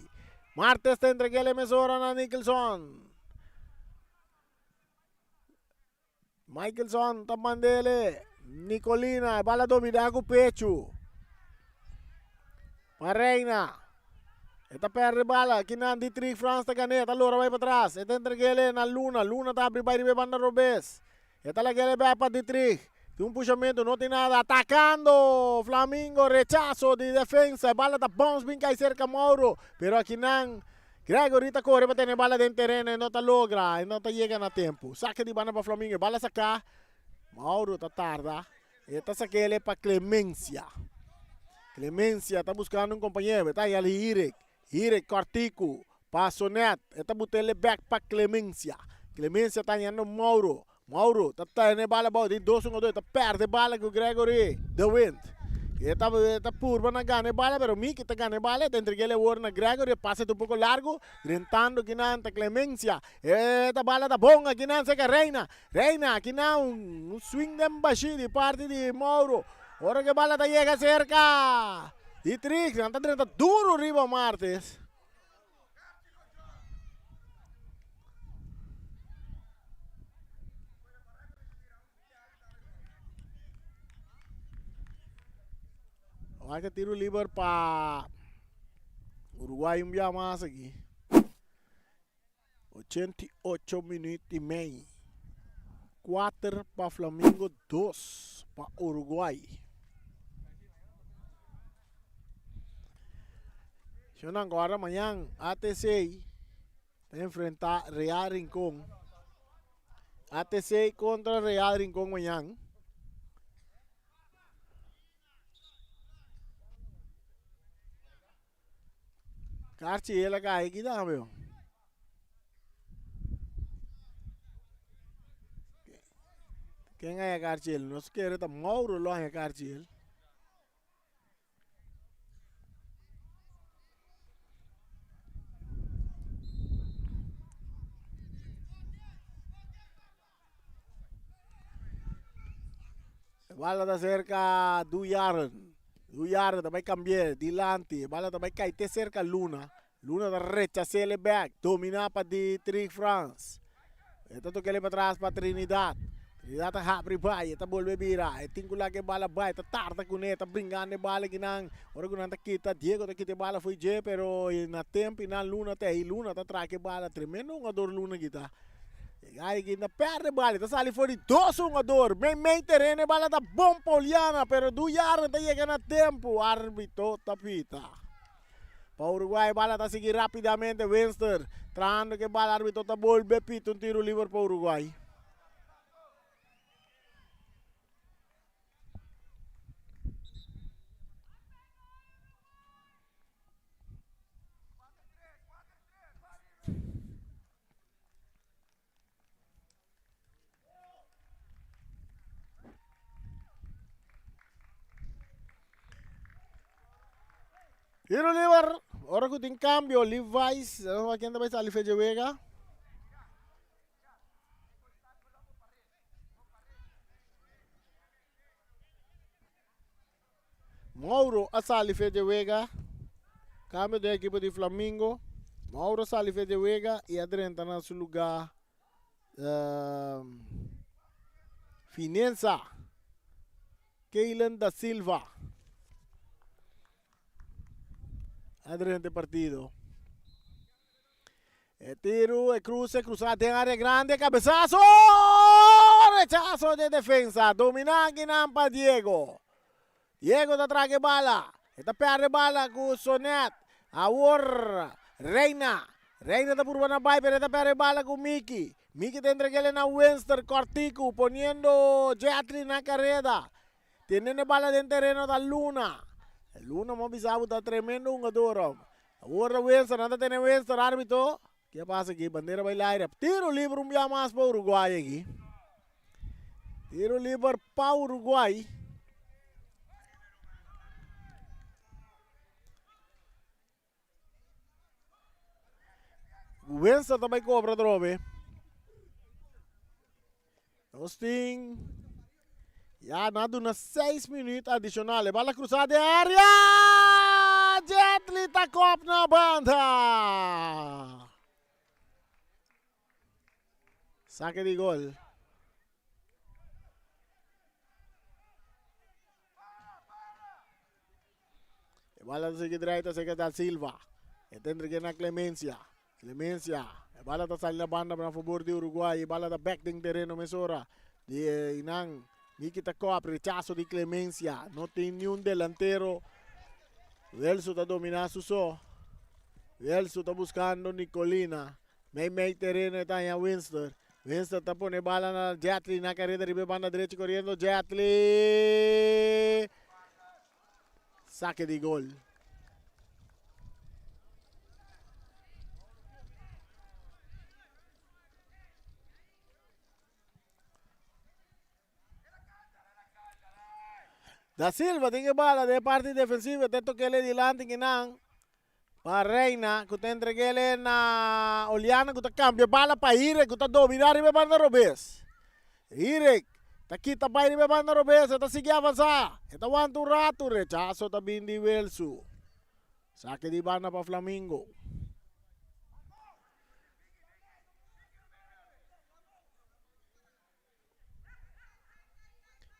Martes ta entreg'é mesora na Nicholson. Michelson ta mandele. Nicolina, e bala domina ku pechu. Pa Reina. E ta perde bala. Kinan Dietrich Frans ta gané. Ta lora bai patras. E ta entregele na Luna. Luna ta abri bai riba e banda robes. E ta lagele bek pa Dietrich. Tin un pushamento, no tin nada. Atacando Flamingo. Rechazo di defensa. E bala ta bounce bin kai serka Mauro. Pero akinan Gregory ta kore pa tene bala den tereno, e no ta logra, e no ta yega na tempu. Sake di banda pa Flamingo, e bala saka, Mauro ta tarda, e ta sakele pa Clemencia. Clemencia ta buskando un kompañero, e ta haña Hirek, Hirek kòrtiku pa Sonet, e ta butele bèk pa Clemencia. Clemencia ta hañando Mauro, Mauro ta tene bala abou den dos hungador, e ta perde bala ku Gregory de Wind. E ta e ta purba na gana e bala pero Miki ta gana e bala, e ta entreg'el awor na Gregory, e pasa ta un poko largu, drentando kinan ta Clemencia. E ta bala ta bon akinan serka Reina, Reina akinan un swing den bashi di parti di Mauro. Ora ku e bala ta yega serka Dietrich, nan ta drenta duru riba Martes. Wak tiro liber pa Uruguay un bia mas aki. 88 minuut y mei. 4 pa Flamingo, 2 pa Uruguay. Shownan guarda mañan ATC ta enfrenta Real Rincon. ATC contra Real Rincon mañan. Karchi el a kai aki tambe. Ken a karchi el? Nos kere ta Mauro lo a karchi el. Bala ta cerca Duyaren. Duyaren ta bai cambi'é dilanti. Bala ta bai cay te cerca Luna. Luna ta rechas'é bek. Domina pa Dietrich Frans. E ta tok'é patras pa Trinidad. Trinidad ta habri bai. E ta bolbe bira. E tin ku laga e bala bai. Ta tarda kuné. Ta bringando e bala kinan. Ora ku nan ta kita, Diego ta kita e bala fo'i dje, pero na tempo i nan Luna ta ei. Luna ta traka e bala. Tremendo hungador Luna kita. E gai aki ta perde bala, ta sali for di dos hungador. Mei mei tereno e bala ta bon pa Oliana, pero Duyarne ta yega na tempo. Arbitro ta pita. Pa Uruguay e bala ta sigui rapidamente. Winster trahando ku e bala, arbitro ta bolbe pita un tiro liber pa Uruguay. Tiro liber, ora ku tin kambio, Levi's, ken ta bai sali fecha wega? Mauro a sali fe dje wega. Cambio den ekipo di Flamingo. Mauro a sali fe dje wega y a drenta na su lugar Finenza Keilen da Silva. A drenta e partido. E tiru, e cruce, cruza den área grande, cabezazo! Rechazo de defensa, domina akinan pa Diego. Diego ta traga e bala, e ta perde bala ku Sonet. Awor Reina, Reina ta purba na bai pero e ta perde bala ku Miki. Miki ta entreg'el na Winster, Cortico poniendo Jetri na careda. Teniendo e bala den tereno ta Luna. Luna mo bisa bo ta tremendo hungador. Awor ta Winston, nan ta tene Winston, arbitro. Ke a pasa aki? Bandera bai laire. Tiro liber un bia mas pa Uruguay aki. Tiro liber pa Uruguay. Winston ta bai cobra atrobe. Nos tin ya na duna 6 minuut adicional. E bala cruza de area. Jetli ta kop na banda. Saque di gol. E bala ta sigui draai ta seca Da Silva. E ta entregue na Clemencia. Clemencia. E bala ta sali na banda na favor di Uruguay. E bala ta back den tereno mesora. Di eh, inan Miki ta kop rechazo di Clemencia. No tin ni un delantero. Welso ta domina su so. Welso ta buscando Nicolina. Mei mei tereno e ta haña Winster. Winster ta pone bala na Jetli na careda riba e banda derecho corriendo Jetli. Saque di gol. Da Silva tin e bala den parti defensivo ta tokele dilanti kinan pa Reina ku ta entregele na Oliana ku ta kambia bala pa Hirek ku ta domina riba e banda robes. Hirek ta kita bai riba e banda robes e ta sigui avansa e ta wanta un ratu rechaso ta bin di Wilsu. Sake di banda pa Flamingo.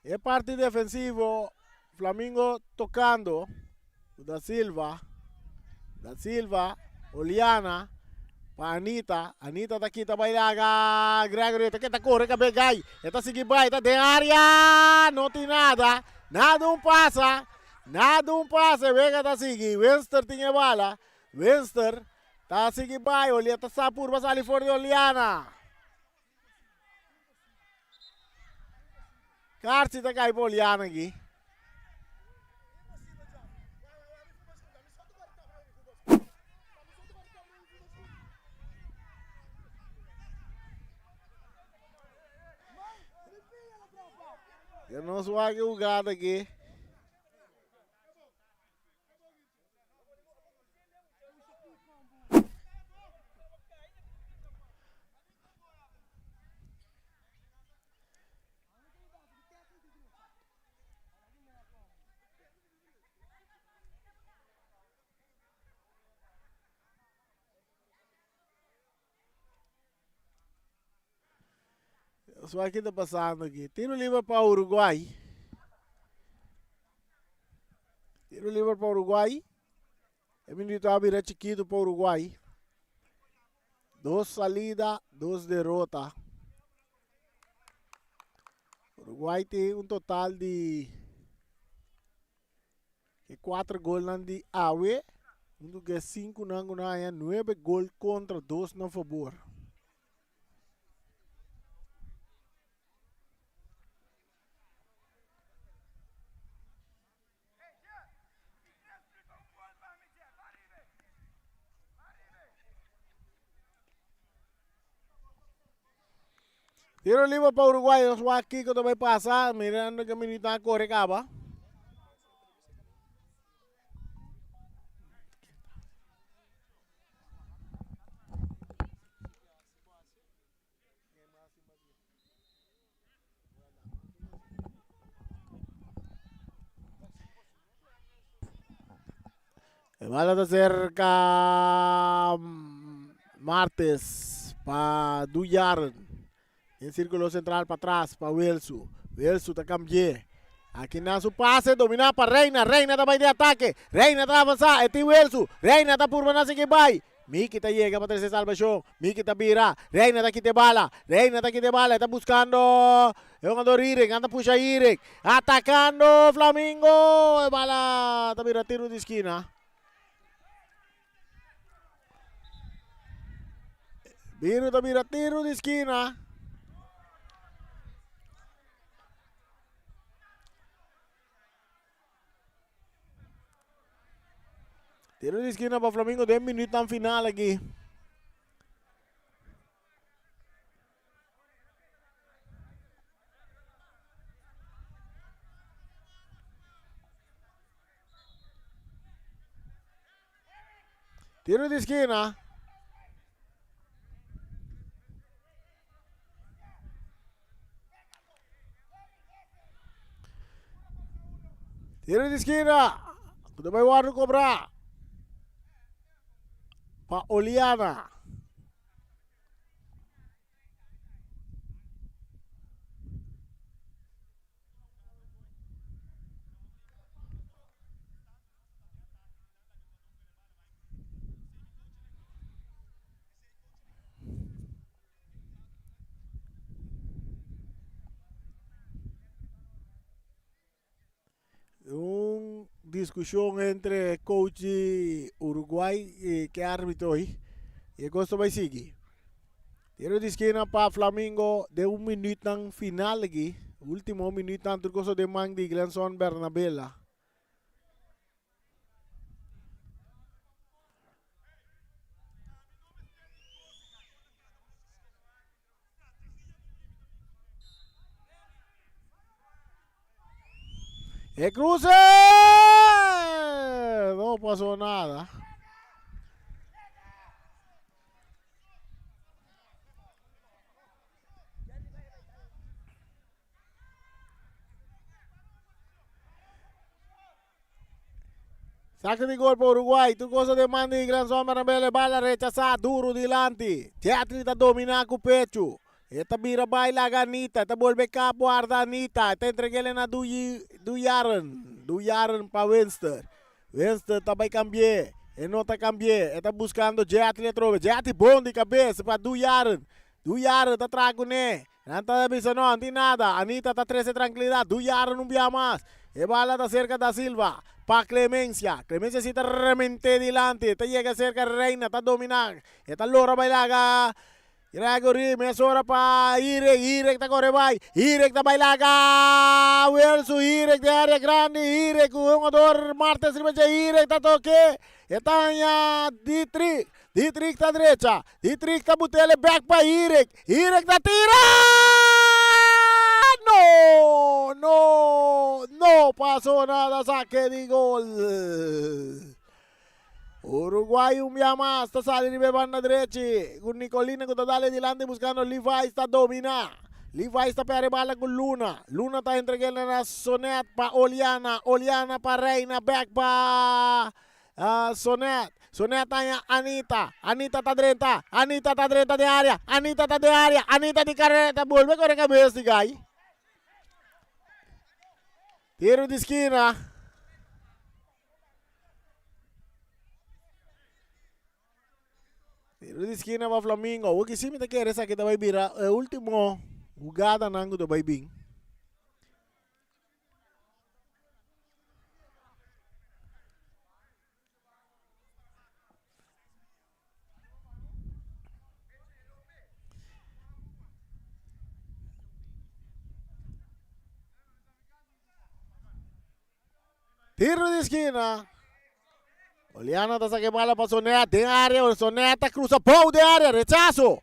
E parti defensivo Flamingo tocando Da Silva. Da Silva, Oliana, pa Anita. Anita ta kita bai laga Gregory. Ta kita corre kabe gai. E ta sigui bai, ta den area. No tin nada. Nada un pasa. Nada un pasa. Wega ta sigui. Winster tin e bala. Winster ta sigui bai. Olia ta sa purba sali for di Oliana. Karchi ta kai pa Oliana aki. Ya nos wak e hugada aki. So aki ta pasando aki. Tiro libre pa Uruguay. Tiro libre pa Uruguay. E minuto a bira chiquito pa Uruguay. Dos salida, dos derrota. Uruguay tin un total di e 4 golnan di awe. Hunto ku e 5 nan ku nan haña 9 gol kontra, 2 na fabor. Tiro libre pa Uruguay. Nos wak kiko ta bai pasa. Mirando ke minuto a kore kaba. E bala ta cerca Martes pa Duyaren. Den círculo central pa atras pa Wilsu. Wilsu ta cambié. Aki na su pase dominá pa Reina. Reina ta bai den atake. Reina ta avansá. E tin Wilsu. Reina ta purba na sigui bai. Miki ta yega pa trese salbashon. Miki ta bira. Reina ta kita e bala. Reina ta kita e bala. E ta buskando e hungador Irek. Nan ta pusha Irek. Atakando Flamingo. E bala ta bira tiro di skina. Biro ta bira tiro di skina. Tiro di skina pa Flamingo den minuutnan final aki. Tiro di skina. Tiro di skina. Kuta bai wardu kobra. Pa Oliana. Un discusion entre coach di Uruguay y ke arbitro hoy. Y e cos ta bay sigui. Tiro di esquina pa Flamingo den un minuutnan final aki. Ultimo minuutnan tur cos ta den man di Glenson Bernabela. E cruce! No pasó nada. Saque di gol pa Uruguay. Tur cosa den man di Granson Bernabele. Bala rechasá duro dilanti. Jetli ta dominá ku pechu. E ta bira bai laga Anita. E ta bolbe kap warda Anita. E ta entreg'el na Duyaren. Duyaren pa Winster. Winston ta bai kambi'é. E no ta kambi'é. E ta buskando Jetli atrobe. Jetli bon di kabes pa Duyaren. Duyaren ta traha kuné. Nan ta bisa no, no tin nada. Anita ta trece trankilidat. Duyaren un bia mas. E bala ta serka Da Silva. Pa Clemencia. Clemencia si ta remente dilanti. Ta yega serka Reina. Ta domina. E ta lora bai laga Gregory. Mesora pa Irek. Irek ta kore bai. Irek ta bai laga Wilson. Irek den area grandi. Irek ku e hungador Martens riba dje. Irek ta toke. E ta haña Dietrich. Dietrich ta drecha. Dietrich ta butele bek pa Irek. Irek ta tira! No! No! No pasó nada, saque di gol. Uruguay un bia mas ta sali riba e banda drechi. Ku Nicolina ku ta dale dilanti buskando Levi's ta domina. Levi's ta perde bala ku Luna. Luna ta entreg'el na Sonet pa Oliana. Oliana pa Reina bek pa Sonet. Sonet haña Anita. Anita ta drenta. Anita ta drenta den área. Anita ta den área. Anita di karera ta bolbe kore kabes di gai. Tiro di skina. Tiro di skina pa Flamingo. Awor ki si mi ta kere esaki ta bai bira e ultimo hugadanan ku ta bai bin. Tiro di esquina. Oliana ta saca e bala pa Sonet den área. Sonet ta cruza bou den área. Rechazo.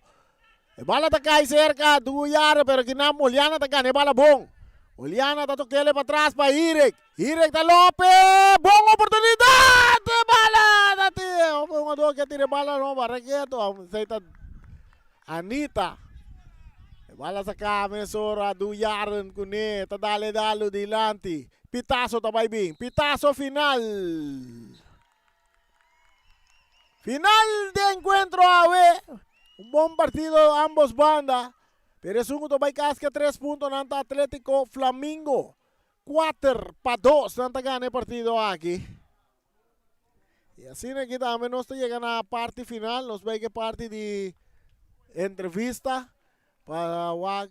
E bala ta cai cerca Duyare pero kinan Oliana ta gana e bala bon. Oliana ta tokele pa tras pa Irek. Irek ta lope. Bon oportunidad. E bala ta tira. Un jugador que tira e bala no barreketo. Esey ta Anita. E bala saca mesora Duyaren cune. Ta dale dalo dilanti. Pitazo ta bai bin. Pitazo final. Final di encuentro awe. Un bon partido ambos banda. Pero esun cu ta bai casca tres punto nan ta Atletico Flamingo. 4-2 nan ta gana e partido aki. Y asina aki tambe nos ta yega na parti final. Nos bai ke parti di entrevista pa wak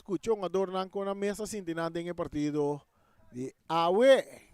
scucha hungadornan con nan mes a sinti nan den e partido di awe.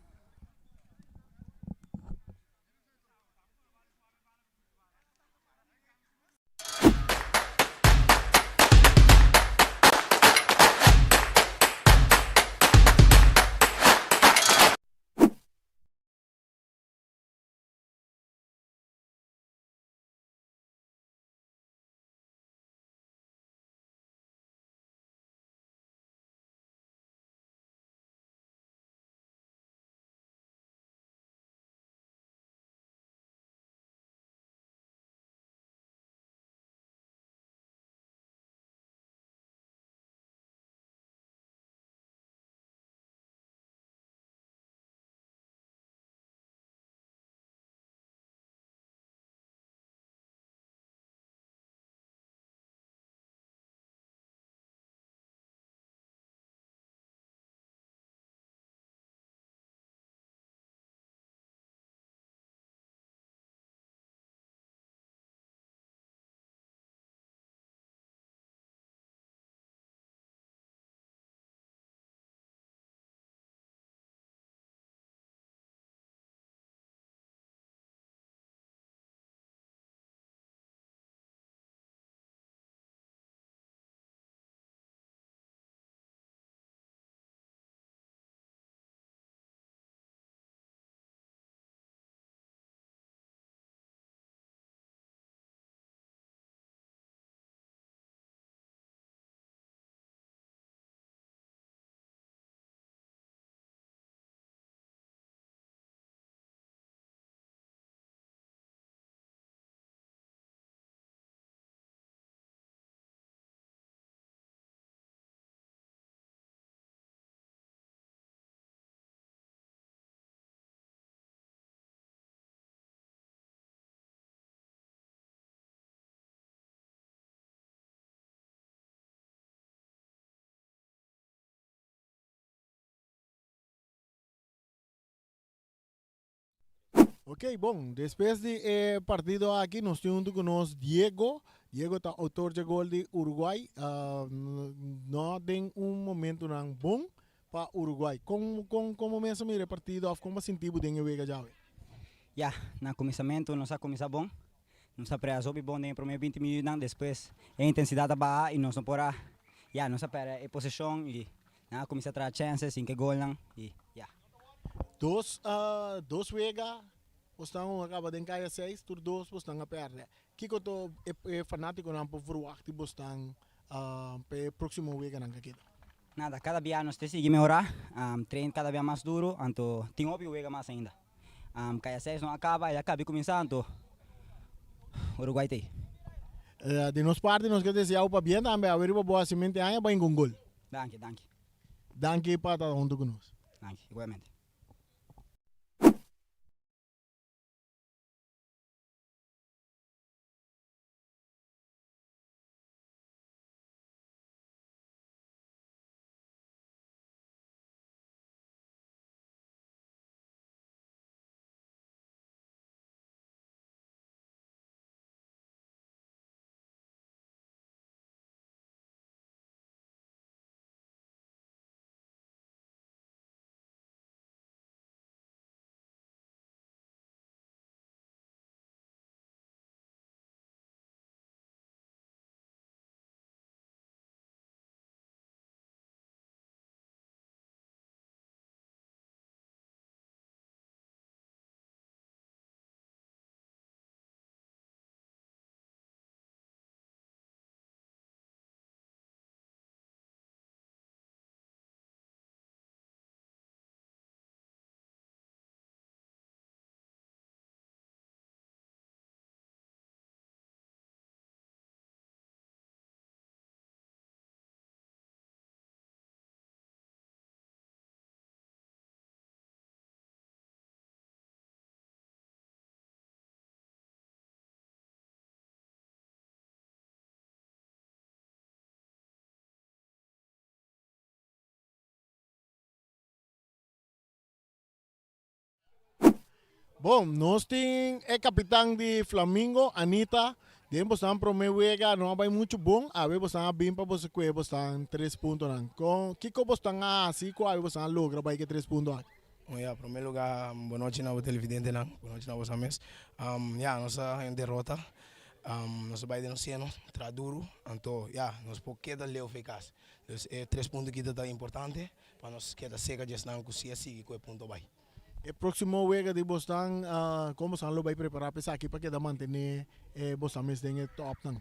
Ok, bon, despues di e partido aki nos tin huntu ku nos Diego. Diego ta outor dje gol di Uruguay. No den un momentunan bon pa Uruguay. Kon kon kon bo mes a mira e partido òf kon bo a sinti bo den e wega djawe? Ya, na kuminsamentu nos a kuminsá bon. Nos a prea hopi bon den e promé binti minuutnan, despues e intensidat a baha i nos no por a, ya, nos a pèrdè e poseshon i nan a kuminsá traha chances sin ke golnan i ya. Dos dos wega bosnan a kaba den kaya seis, tur dos bosnan a pèrdè. Kiko to e e fanátikonan por verwagt di bosnan pa e próksimo weganan ku a keda? Nada, kada bia nos ta sigui mehorá, train kada bia mas duru, anto tin hopi wega mas ainda. Kaya seis no a kaba, e a kabi kuminsá, anto Uruguay ta ei. Di nos parti nos ke deseá bo pabien tambe, awe riba bo hasi mente aña bai un gol. Danki, danki. Danki pa ta huntu ku nos. Danki, igualmente. Bon, nos tin e kapitan di Flamingo, Anita. Den bosnan promé wega no a bai muchu bon, awe bosnan a bin pa boso kue bosnan tres puntonan. Kon, kiko bosnan a hasi ku awe bosnan a logra bai ku e tres punto aki? Bon ya, promé lugá bonochi na bo televidentenan, bonochi na boso mes. Ya, nos a haña un derota, nos a bai den nos seno, traha duru, anto ya, nos por keda leu for e kas. Dus e tres punto aki ta ta importante pa nos keda seka djesnan ku si a sigui ku e punto bai. E próksimo wega di bosnan, kon bosnan lo bai prepará pa esaki pa keda mantené bosnan mes den e tòpnan?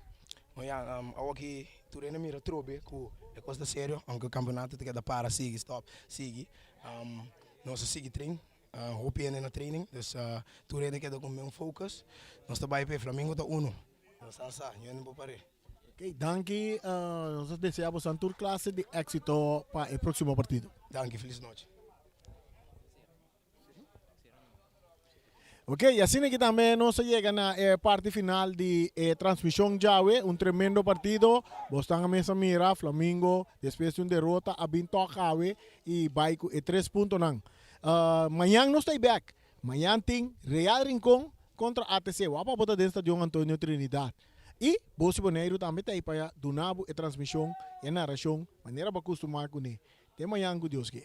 Bon ya, awoki tur hende mira trobe ku e kos ta serio, aunke kampeonato ta keda para, sigui, stòp, sigui. Nos a sigui train, hopi hende na training, dus tur hende keda ku men focus. Nos ta bai p'e Flamingo ta uno, nos a sa, niun hende por par'é. Ok, danki. Nos ta desea boso tur klase di éksito pa e próksimo partido. Danki, felis nochi. Ok, y asina aki tambe nos a yega na e parti final di e transmision djawe. Un tremendo partido. Bo stan a mesa mira, Flamingo despues di un derota a bin tok awe y bai cu e tres puntonan. Mañan nos ta y bek. Mañan tin Real Rincon contra ATC. Wapa bo ta den Stadion Antonio Trinidad. Y Bosi Boneiru tambe ta ey pa duna bo e transmision y e naracion manera bo a custuma cune. Te mañan cu Dios ke.